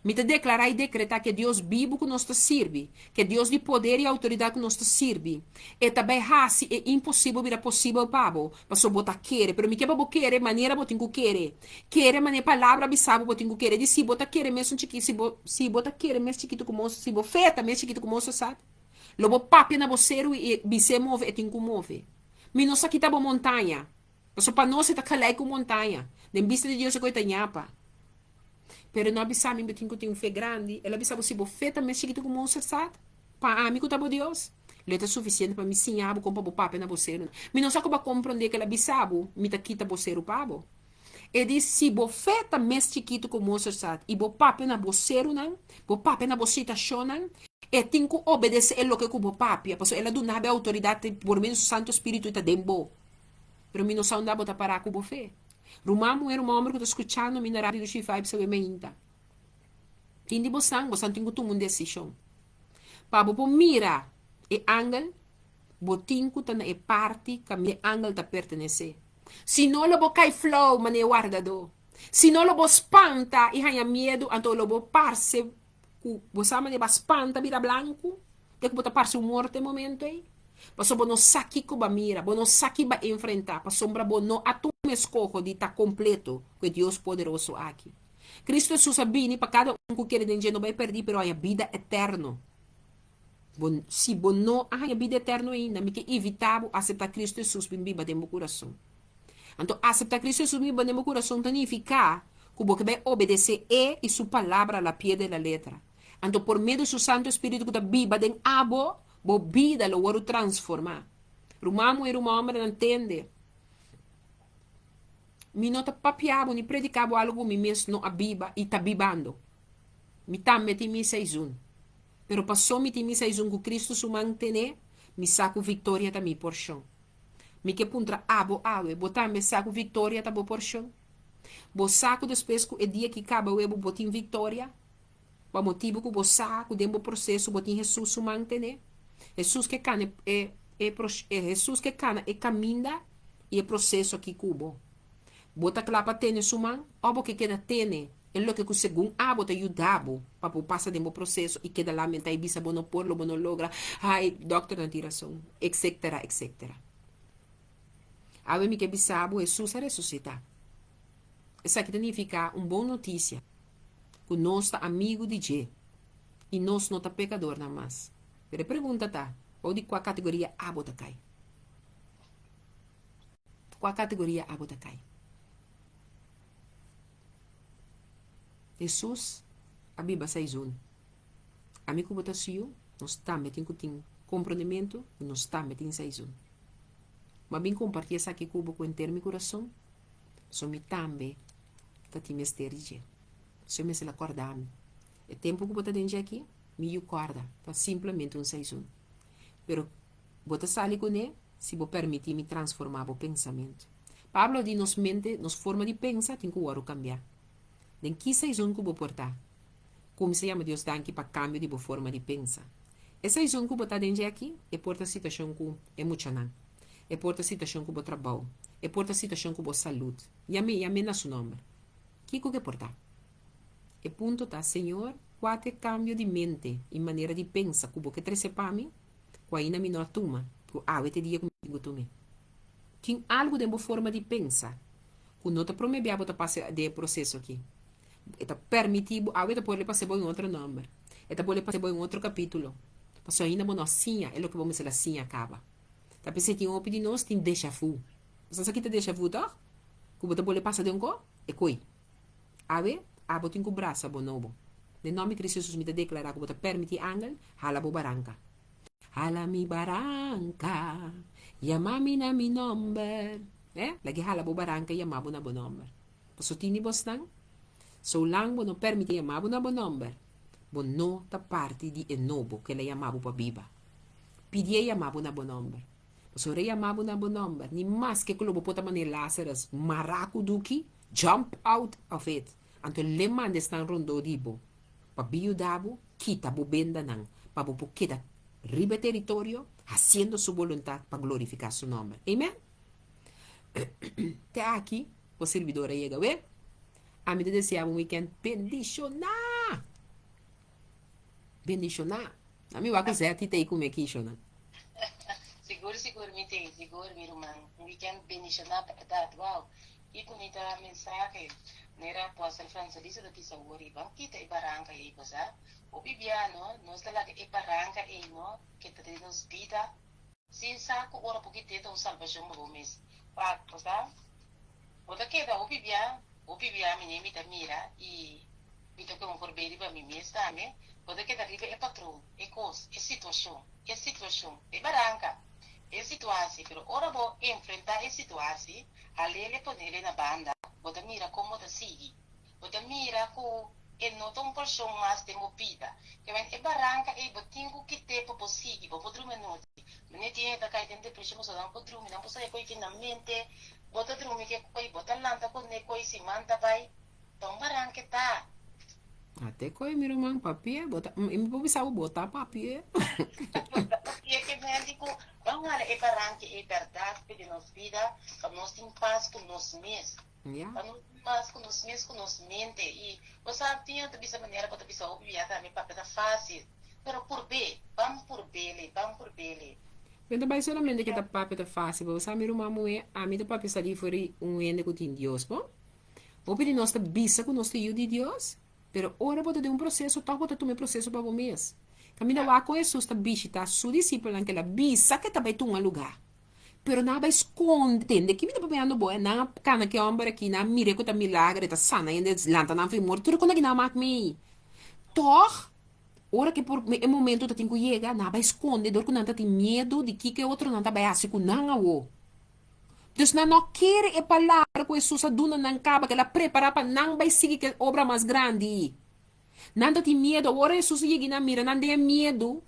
Mi ta deklará i dekretá ku e Dios bibu ku nos ta sirbi, ku e Dios di poder i outoridat ku nos ta sirbi, e ta bai hasi e imposibel bira posibel pa bo, pasobra bo ta kere. Pero mi ke pa bo kere manera bo tin ku kere. Kere manera e Palabra bisa bo bo tin ku kere. Di si bo ta kere mesun chikito, si bo si bo ta kere mes chikitu ku mos, si bo fe ta mes chikitu ku mosasat, lo bo papia na bo seru i bis'é move, e tin ku move. Mi no sa kita bo montaña, pasobra pa nos e ta gelijk un montaña. Den bista di Dios e koe ta ñapa. Pero e no a bisa mi bo tin ku tin un fe grandi. El a bisa bo si bo fe ta mes chikitu ku mosasat, pa ami ku ta bo Dios, lo e ta sufisiente pa mi siña bo kon pa bo papia na bo serunan. Mi no sa ku bo a komprondé ku el a bisa bo, mi ta kita bo seru pa bo. E di, Si bo fe ta mes chikitu ku mosterdzaad i bo papia na bo serunan, bo papia na bo situashonnan, e tin ku obedesé e loke ku bo papia, pasobra el a duna bo e outoridat por medio di su Santu Spiritu i ta den bo. Pero mi no sa unda bo ta pará ku bo fe. Ruman muhé, ruman hòmber ku ta skuchando mi na Radio Dushi Vibes awe mainta, tin di bosan, bosan tin ku tuma un desishon. Pa bo por mira e angel, bo tin ku ta na e parti kaminda e angel ta pertenesé. Si no lo bo kai flou manera e wardadó. Si no lo bo spanta i haña miedu, anto lo bo parse ku bo sa manera bo a spanta bira blanku, te ku bo ta parse un morto e momento ei. Pasobra bo no sa kiko bo a mira, bo no sa ki bo a enfrentá, pasobra bo no a tuma eskoho di ta kompleto ku e Dios poderoso aki. Kristu Hesus a bini pa kada un ku kere den dje no bai pèrdí pero haña bida eterno. Bo, si bo no a haña bida eterno ainda, mi ke invitá bo aseptá Kristu Hesus bin biba den bo kurason. Anto aseptá Kristu Hesus bin biba den bo kurason ta nifiká ku bo ke bai obedesé E i Su Palabra a la pie de la letra. Anto por medio di Su Santu Espíritu ku ta biba den abo, bo bida lo wòrdu transformá. Ruman muhé, ruman hòmbernan, tende. Mi no ta papia bo ni prediká bo algu ku mi mes no a biba i ta bibando. Mi tambe tin mi seizun. Pero paso mi tin mi seizun ku Kristu su man tene, mi sa ku viktoria ta mi porshon. Mi ke puntra abo awe, bo tambe sa ku viktoria ta bo porshon? Bo sa ku despues ku e dia ki kaba webo bo tin viktoria? Pa motibu ku bo sa ku den bo proseso bo tin Hesus su man tene? Hesus ke kana e e Hesus ke kana e kaminda i e proseso aki ku bo. Bo ta kla pa tene su man òf bo ke keda tene e loke ku segun abo ta yuda bo pa bo pasa den bo proseso i keda lamentá i bisa bo no por, lo bo no logra, ai, dòkternan tin rason, etcetera, etcetera. Awe mi ke bisa bo Hesus a resusitá. Esaki ta nifiká un bon notisia, ku nos ta amigu di dje i nos no ta pekadornan mas. Pero e pregunta ta, bou di kua kategoria abo ta kai? Kua kategoria abo ta kai? Hesus a biba saizun. Ami ku bo ta su yu, nos tambe tin ku tin komprondementu ku nos tambe tin saizun. Mi a bin kompartí esaki ku bo ku henter mi kurason, pasobra mi tambe ta tin mester di dje. Señor mester a kòrda mi. E tempu ku bo ta den dje aki, mi yu kòrda, ta simplemente un saizun. Pero Bo ta sali kuné si bo permití mi transformá bo pensamentu. Pablo di nos mente, nos forma di pensa tin ku wòrdu kambiá. Den ki seizon ku bo por ta? Kuminsá yama Dios danki pa kambio di bo forma di pensa. E seizon ku bo ta den dje aki, e por ta situashon ku e muchanan. E por ta situashon ku bo trabou. E por ta situashon ku bo salud. Yam'é, yam'é na su nòmber. Kiko ku e por ta? E punto ta, Señor, kua ta e kambio di mente i manera di pensa ku bo ke trese pa mi? ku ainda mi no a tuma, ku awe ta e dia ku mi tin ku tum'é. Tin algu den bo forma di pensa ku no ta promé bia bo ta pasa den e proseso aki. E ta permití bo, awe ta pone pasa bo den otro nòmber, e ta pone pasa bo den otro kapítulo, pasobra ainda bo no a siña e loke bo mester a siña kaba. Ta p'esei tin hopi di nos tin deja vu. Bo sa sa ki ta deja vu tòg? Ku bo ta bole pasa den un ko? E koi. Awe, abo tin ku brasa bo nobo. Den nòmber di Cristo Jesus mi ta deklará ku bo ta permití angel hala bo baranka. Hala mi baranka, yama mi na mi nòmber. Eh, lag'é hala bo baranka i yama bo na bo nòmber. Pasobra tin di bosnan, soulang bo no permití yama bo na bo nòmber, bo no ta parti di e nobo ku el a yama bo pa biba. Pidié yama bo na bo nòmber. Pasobra e yama bo na bo nòmber, ni maske ku lo bo por ta manera Lázarus mará ku duki, Jump out of it! Anto l'e manda esnan rondó di bo pa bin yuda bo kita bo bendanan pa bo por keda riba e teritorio hasiendo su boluntat pa glorifiká su nòmber. Amen! Te aki bo sirbidor a yega. Wé, ami ta desea bo un wikènt bendishoná! Bendishoná! Ami wak ku Zetty ta ei ku mi aki, shonnan. Sigur, sigur mi t'ei, sigur mi ruman. Un wikènt bendishoná bèrdat. Wow! Ki bunita mensahe! Manera Apostel Francelisa ta bisa awor, i ban kita e baranka ei, bo sa? Hopi bia no, nos ta laga e baranka ei no keda den nos bida sin sa ku ora bo kit'é ta un salbashon pa bo mes. Wak, bo sa? Bo ta keda hopi bia, hopi bia mi ne mi ta mira i mi ta kue un forbei riba mi mes tambe, bo ta keda riba e patron, e kos, e situashon, e situashon, e baranka, e situasi, pero ora bo enfrentá e situasi, hal'é le ponele na banda. Bo ta mira kon bo ta sigui. Bo ta mira ku e no ta un porshon mas den bo bida. Kebien e baranka ei bo tin ku kit'é pa bo sigui. Bo por drumi anochi. Manera tin hende ta kai den depreshon pasobra nan por drumi, nan por sa e koi fin nan mente. Bo ta drumi ku e koi, bo ta lanta kuné koi, siman ta bai. Ta un baranka e ta. Ate koe mi ruman papia bo ta mi por bisa bo bo ta papia. Bo ta papia ke hende ku ban hala e baranka e bèrdat pe den nos bida pa nos tin pas ku nos mes. Pa nos tin pas ku nos mes ku nos mente i bo sa tin hende ta bisa manera bo ta bisa hopi bia tambe papia ta fásil pero purb'é ban purb'é ban purb'é. Mi ta bai solamente ke ta papia ta fásil bo sa mi ruman muhé ami ta papia salí for di un hende ku tin Dios bo. Hopi di nos ta bisa ku nos ta yu di Dios, pero ora bo ta den un proseso tòg bo ta tuma e proseso pa bo mes. Kaminda wak ku Hesus ta bishitá su disipelnan ku el a bisa ku e ta bai tuma lugá. Pero nan a bai skonde. Tende ki mi ta papiando bo? Nan a kana ku e hòmber aki, nan a mir'é ku ta milager, e ta sana hende, lanta nan for di morto, tur e kos aki nan a mak mei. Tòg, ora ku e momento ta tin ku yega, nan a bai skonde dor ku nan ta tin miedu di kiko e otronan ta bai hasi ku nan awo. Dus nan no kere e palabra ku Hesus a duna nan kaba, ku el a prepará pa nan bai sigui ku e obra mas grandi. Nan ta tin miedu. Ora Hesus a yega i nan mira nan den e miedu,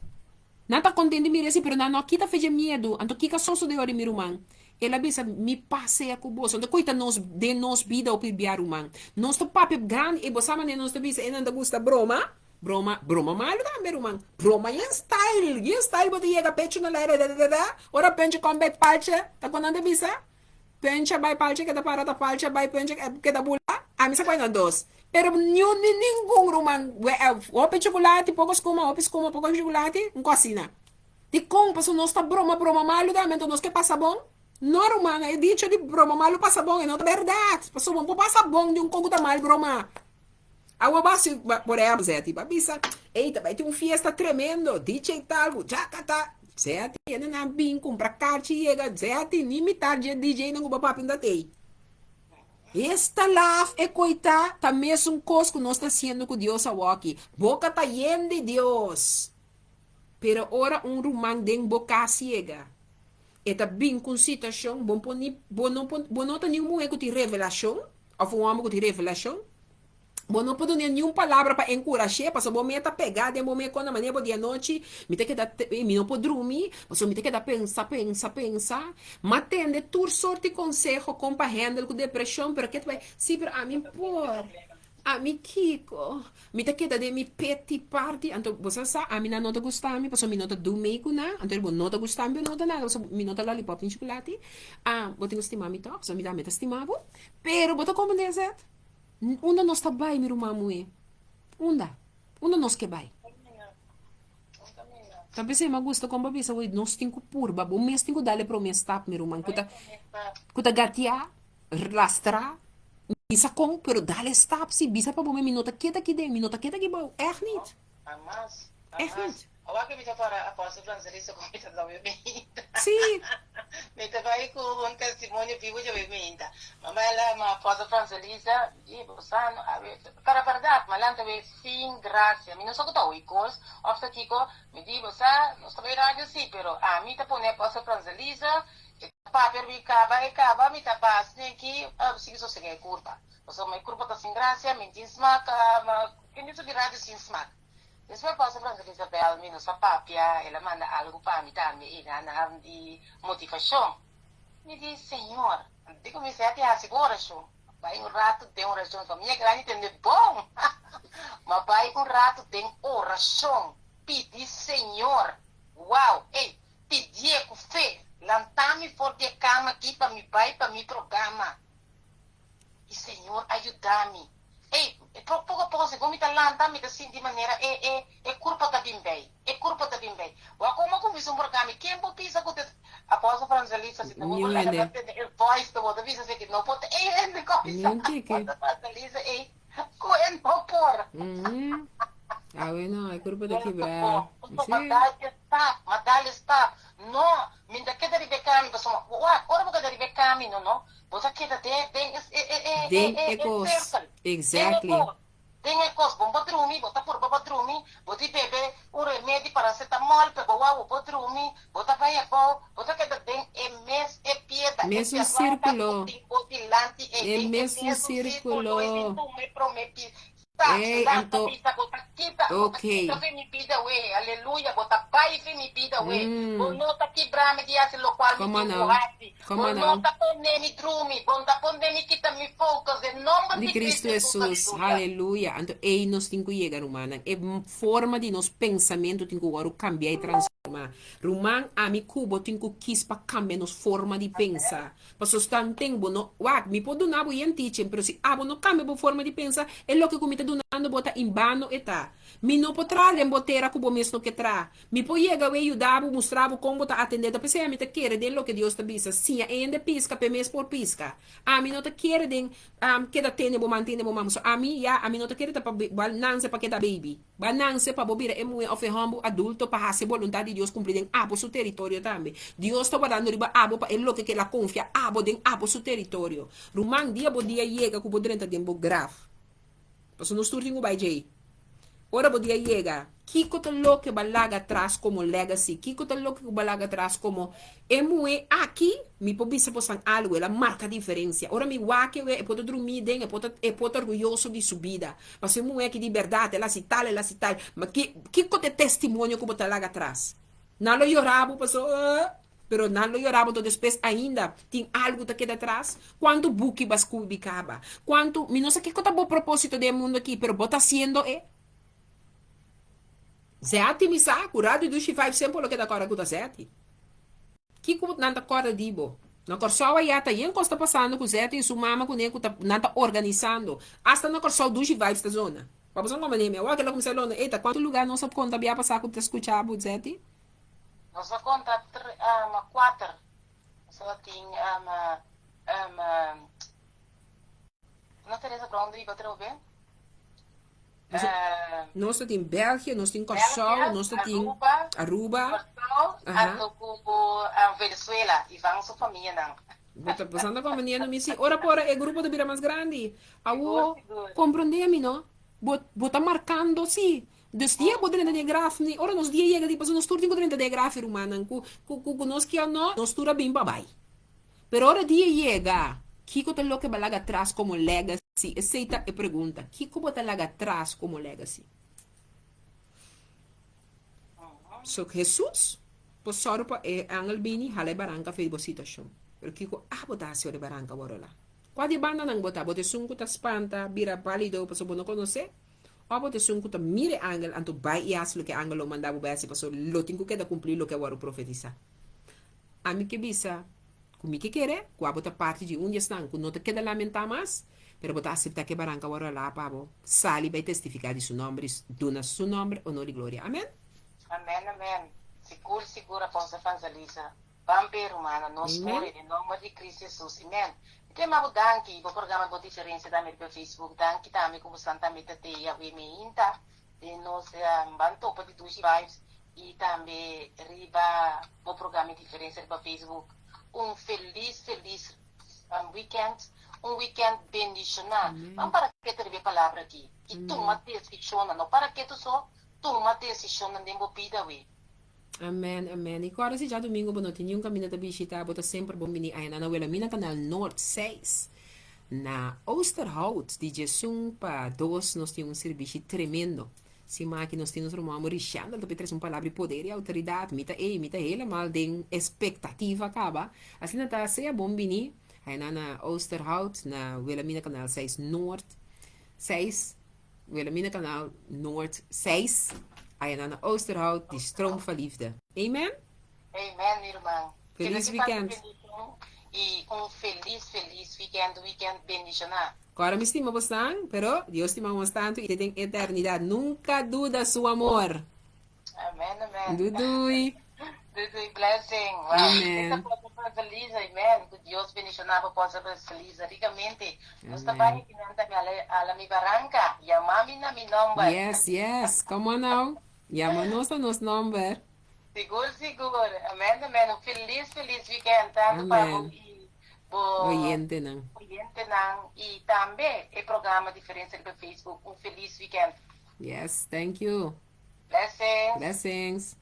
nan ta kontentu di mira esei, pero nan no a kita fe dje miedu. Anto kiko a sosodé ora mi ruman? El a bisa, Mi pas sea ku boso. Anto koe ta nos den nos bida hopi bia, ruman? Nos ta papia grandi, i bo sa manera nos ta bisa, e nan ta gusta broma. Broma, broma malu tambe ruman. Broma yen style, yen style bo ta yega pecho na laira da da da da. Ora pencho come back palcha, ta con nan ta bisa? Pencha bai palcha keda para ta palcha bai pencha keda bula. Ami sa cual nan dos. Pero niun ni ningun ruman hopi chocolate poco scuma hopi scuma poco chocolate un cos asina. Dicon? Pasobra nos ta broma broma malu tambe enton nos ke pasa bon? No ruman, e dicho di broma malu pasa bon e no ta berdad. Pasobra bo por pasa bon di un con cu ta mal broma. Awa basi por ehempel Zeti pa bisa, ey ta bai tin un fiesta tremendo, DJ tal ku jakata. Zeti hende nan bin kumpra karchi yega, Zeti ni mitar dje DJ nan ku bo papia ta tei. Esta laf e koita ta mesun kos ku nos ta hasiendo ku Dios awoki. Boka ta yen di Dios, pero ora un ruman den bo kas yega, e ta bin ku un situashon, bo por ni bo no por bo no ta ni un muhé ku tin revelashon òf un hòmber ku tin revelashon. Bo no por dun'é niun palabra pa enkurash'é, pasobra bo mes ta pegá den bo mes kos na manera bo di anochi, mi ta keda, mi no por drumi, pasobra mi ta keda pensa, pensa, pensa. M'a tende tur sort di konseho kon pa hèndel ku depreshon, pero ke ta bai, sí, pero ami por, ami kiko, mi ta keda den mi peti parti, anto bo sa sa, ami nan no ta gusta mi, pasobra mi no ta du mei ku nan, anto bo no ta gusta mi, bo no ta nada, pasobra mi no ta lòlipòp ni chukulati, ah, bo tin ku stima mi tòg, pasobra mi tambe ta stima bo, pero bo ta komprendé esei? Unda nos ta bai, mi ruman muhé? Unda? Unda nos ke bai? Ta p'esei mi a gusta kon bo a bisa wei, nos tin ku purba, bo mes tin ku dal e promé stap, mi ruman, ku ta ku ta gatiá, lastrá, bisa kon, pero dal e stap si, bisa pa bo mes, mi no ta keda aki den, mi no ta keda aki bou, ègt nit. Ègt nit. Awor ke mi ta para Apostel Francelisa ku mi ta dòmi meinta. Sí. Mi ta bai ku un testimonio bibu djawe meinta. Mama el ma Apostel Francelisa di bo sa no a wer para bèrdat ma lanta we sin grasia. Mi no sa ku ta oí kos òf ta kiko. Mi di bo sa nos ta bai radio sí pero ami ta pone Apostel Francelisa e ta papia riba i kaba e kaba mi ta bas neki sigui sosegá e kurpa. Pasobra mi kurpa ta sin grasia mi tin smak ma ken di subi radio sin smak. Despues Pastor Francisco Isabel mi nos a papia, el a manda algu pa mi tambe i nan di motivashon. Mi di, Señor, di ku mi sea ti hasi bo orashon. Bai un ratu den orashon, famia grandi tende bon, ma bai un ratu den orashon, pidi Señor, wow, ey, pidié ku fe, lanta mi for di e kama aki pa mi bai pa mi programa. I Señor a yuda mi. Ey, poko a poko segun mi ta lanta, mi ta sinti manera e, e, e kurpa ta bin bei. E kurpa ta bin bei. Wak como a kuminsá un programa, ken por bisa ku ta Apostel Franzelisa, si ta bo Niun laga hende. ta tende e voice ta bo ta bisa si ki no por ta ey hende ku bisa Niun tiki. Apostel Franzelisa ey ku e no por. Mhm. Awe no, e kurpa ta Pero kibrá. bo, bo Sí. ma dal e stap, ma dal e stap. No, mi ta keda riba e kami pasobra wak, ora bo keda riba e kami no no, Bo ta keda den den e e e e Den e e e kos. circle. Den e Exactly. kos. Den e kos. Bo por drumi, bo ta purba pa drumi, bo di bebe un remedi paracetamol pe bo wawu bo drumi, bo ta bai abou, bo ta keda den e mes e piedra, e Mesun terrata ku sirkulo. tin bo dilanti. dilanti ei E den e mesun mesun sírkulo i sírkulo. bin tuma e promé pis. Sa, Ei, lanta anto, bisa bo ta kita, bo ta ok. kita fi mi bida we, aleluya, bo ta bai fi mi bida we. Bo Mm. no ta kibra mi di hasi lokual mi Come on tin ku now. hasi. Come Bo on no now. ta pone mi drumi, bo no ta pone mi kita mi focus den nomber Di di Cristo Cristo Jesus, Hesus. aleluya. Haleluya. Anto ei nos tin ku yega, rumannan. E forma di nos pensamentu tin ku wòrdu kambia i transformá. Ruman, ami ku bo tin ku kis pa kambia nos forma di pensa. Pasobra tanten bo no, wak, mi por duna bo yen teaching, pero si abo no kambia bo forma di pensa, e loke ku mi ta dunando bo ta in bano e ta. Mi no por traha den bo tera ku bo mes no ke traha. Mi por yega wei yuda bo, mustra bo kon bo ta atendé. Ta p'esei ami ta kere den loke Dios ta bisa, siña e hende piska p'e mes por piska. Ami no ta kere den keda tene bo man, tene bo man. Pasobra ami, ya, ami no ta kere ta pa bo nanse pa keda baby. Bo a nanse pa bo bira e muhé òf e hòmber adulto pa hasi e boluntat di Dios kumpli den abo su teritorio tambe. Dios ta wardando riba abo pa e loke ku el a konfia abo den abo su teritorio. Ruman, dia bo dia yega ku bo drenta den bo graf, pasobra nos tur tin ku bai djei. Ora bo dia yega, kiko ta loke bo a laga atras komo legacy? Kiko ta loke ku bo a laga atras komo e muhé aki? Mi por bisa bosan algu, el a marka diferensia. Ora mi wak e wea, e por ta drumí den, e por ta e por ta orguyoso di su bida. Pasobra e muhé aki di bèrdat, el a hasi tal, el a hasi tal. Ma ki kiko ta e testimonio ku bo ta laga atras? Nan lo yora bo pasobra, pero nan lo yora bo anto despues ainda tin algu ta keda atras? Kuantu buki bo a skubi kaba? Kuantu, mi no sa kiko ta bo propósito den e mundu aki, pero bo ta hasiendo e. Zèti mi sa ku Radio Dushi Vibe semper lo keda kòrda ku ta zèti. Kiko nan ta kòrda di bo? Na Kòrsou ayá ta yen kos ta pasando ku Zèti i su mama kuné ku ta nan ta organisando. Asta na Kòrsou Dushi Vibes ta zona. Pa boso no manera mi awor kila kuminsá lona ey ta kuantu lugá nos a konta bia pasá ku ta skucha bo Zèti? Nos a konta kuater. Nos a tin no Teresa Brown riba atrobe. Nos ta tin België, nos tin Kòrsou, nos ta tin Aruba, Aruba. Kòrsou, Aha. anto ku Venezuela, Ivan su famianan. Bo ta pasando kon manera no mi si ora por ora e grupo ta bira mas grandi. Sigur, Awo, sigur. komprondé mi no. Bo bo ta markando si. Dus dia bo drenta den e graf ni ora nos dia yega di pasobra nos tur tin ku drenta den e graf e rumannan ku ku ku nos ke o no, nos tur a bin pa bai. Pero ora dia yega, kiko ta loke bo a laga atras komo legacy? Esei ta e pregunta. Kiko bo ta laga atras komo legacy? So, Hesus por sòru pa e angel bini hala e baranka for di bo situashon. Pero kiko abo ta hasi ora e baranka wòrdu la? Kua di e bandanan bo ta? Bo ta esun ku ta spanta, bira pálido pasobra bo no konosé? Òf bo ta esun ku ta mira e angel anto bai i hasi loke e angel lo manda bo bai hasi pasobra lo tin ku keda kumplí loke a wòrdu profetisá? Ami ke bisa ku mi ke kere ku abo ta parti di un di esnan ku no ta keda lamentá mas, pero bo ta aseptá ku e baranka wòrdu alá pa bo sali bai testifiká di su nòmber i duna su nòmber onor i gloria. Amèn. Amèn, amèn. Sigur, sigur, Apostel Fanzalisa. Ban p'e, rumannan. Nos Amèn. ora den nòmber di Cristo Jesus. Amèn. Mi ta yama bo danki bo programa Bo Diferensia tambe riba Facebook. Danki tambe ku bosan tambe ta te awe meinta den nos Ban Topa di Dushi Vibes. Y tambe riba bo programa e diferencia riba Facebook. Un feliz feliz weekend, un weekend bendiciona. Ban para ketu riba e palabra aki y tuma decisionnan, no para ketu so, tuma decisionnan den bo bida we. Amen, amen. Y corda si djadomingo bo no tin niun caminda ta bishita, bo ta semper bon bini aya na Wilhelmina Canal Noord 6 na Oosterhout di djesun pa dos nos tin un sirbishi tremendo. Sima aki nos tin nos ruman Rishandel ta trese un palabra di poder i outoridat. Mi ta ei, mi ta helemal den espektativa kaba. Asina ta sea bon bini ayna na Oosterhout na Wilhelmina Kanaal 6 Noord 6, Wilhelmina Kanaal Noord 6, ayna na Oosterhout di Stroom van Liefde. Amen. Amen mi ruman. Feliz weekend. Y un feliz feliz weekend, weekend bendiciona. Kòrda mi stima bosnan, pero Dios stima nos tantu i te den eternidat. Nunka duda su amor. Amen, amen. Dudui. Dudui, blessing. Wow. Amen. Esta cosa Evangelisa, amen. Ku Dios bendiciona bo cosa Evangelisa ricamente. Nos ta bai kinan tambe ala, ala mi baranca. Yama mi na mi nomber. Yes, yes. Come on now. Yama nos na nos nomber. Sigur, sigur. Amen, amen. Un feliz, feliz weekend tanto pa bo Amen. i bo Oyentenan. oyentenan i tambe e programa Diferencia riba Facebook. Un feliz weekend. Yes, thank you. Blessings. Blessings.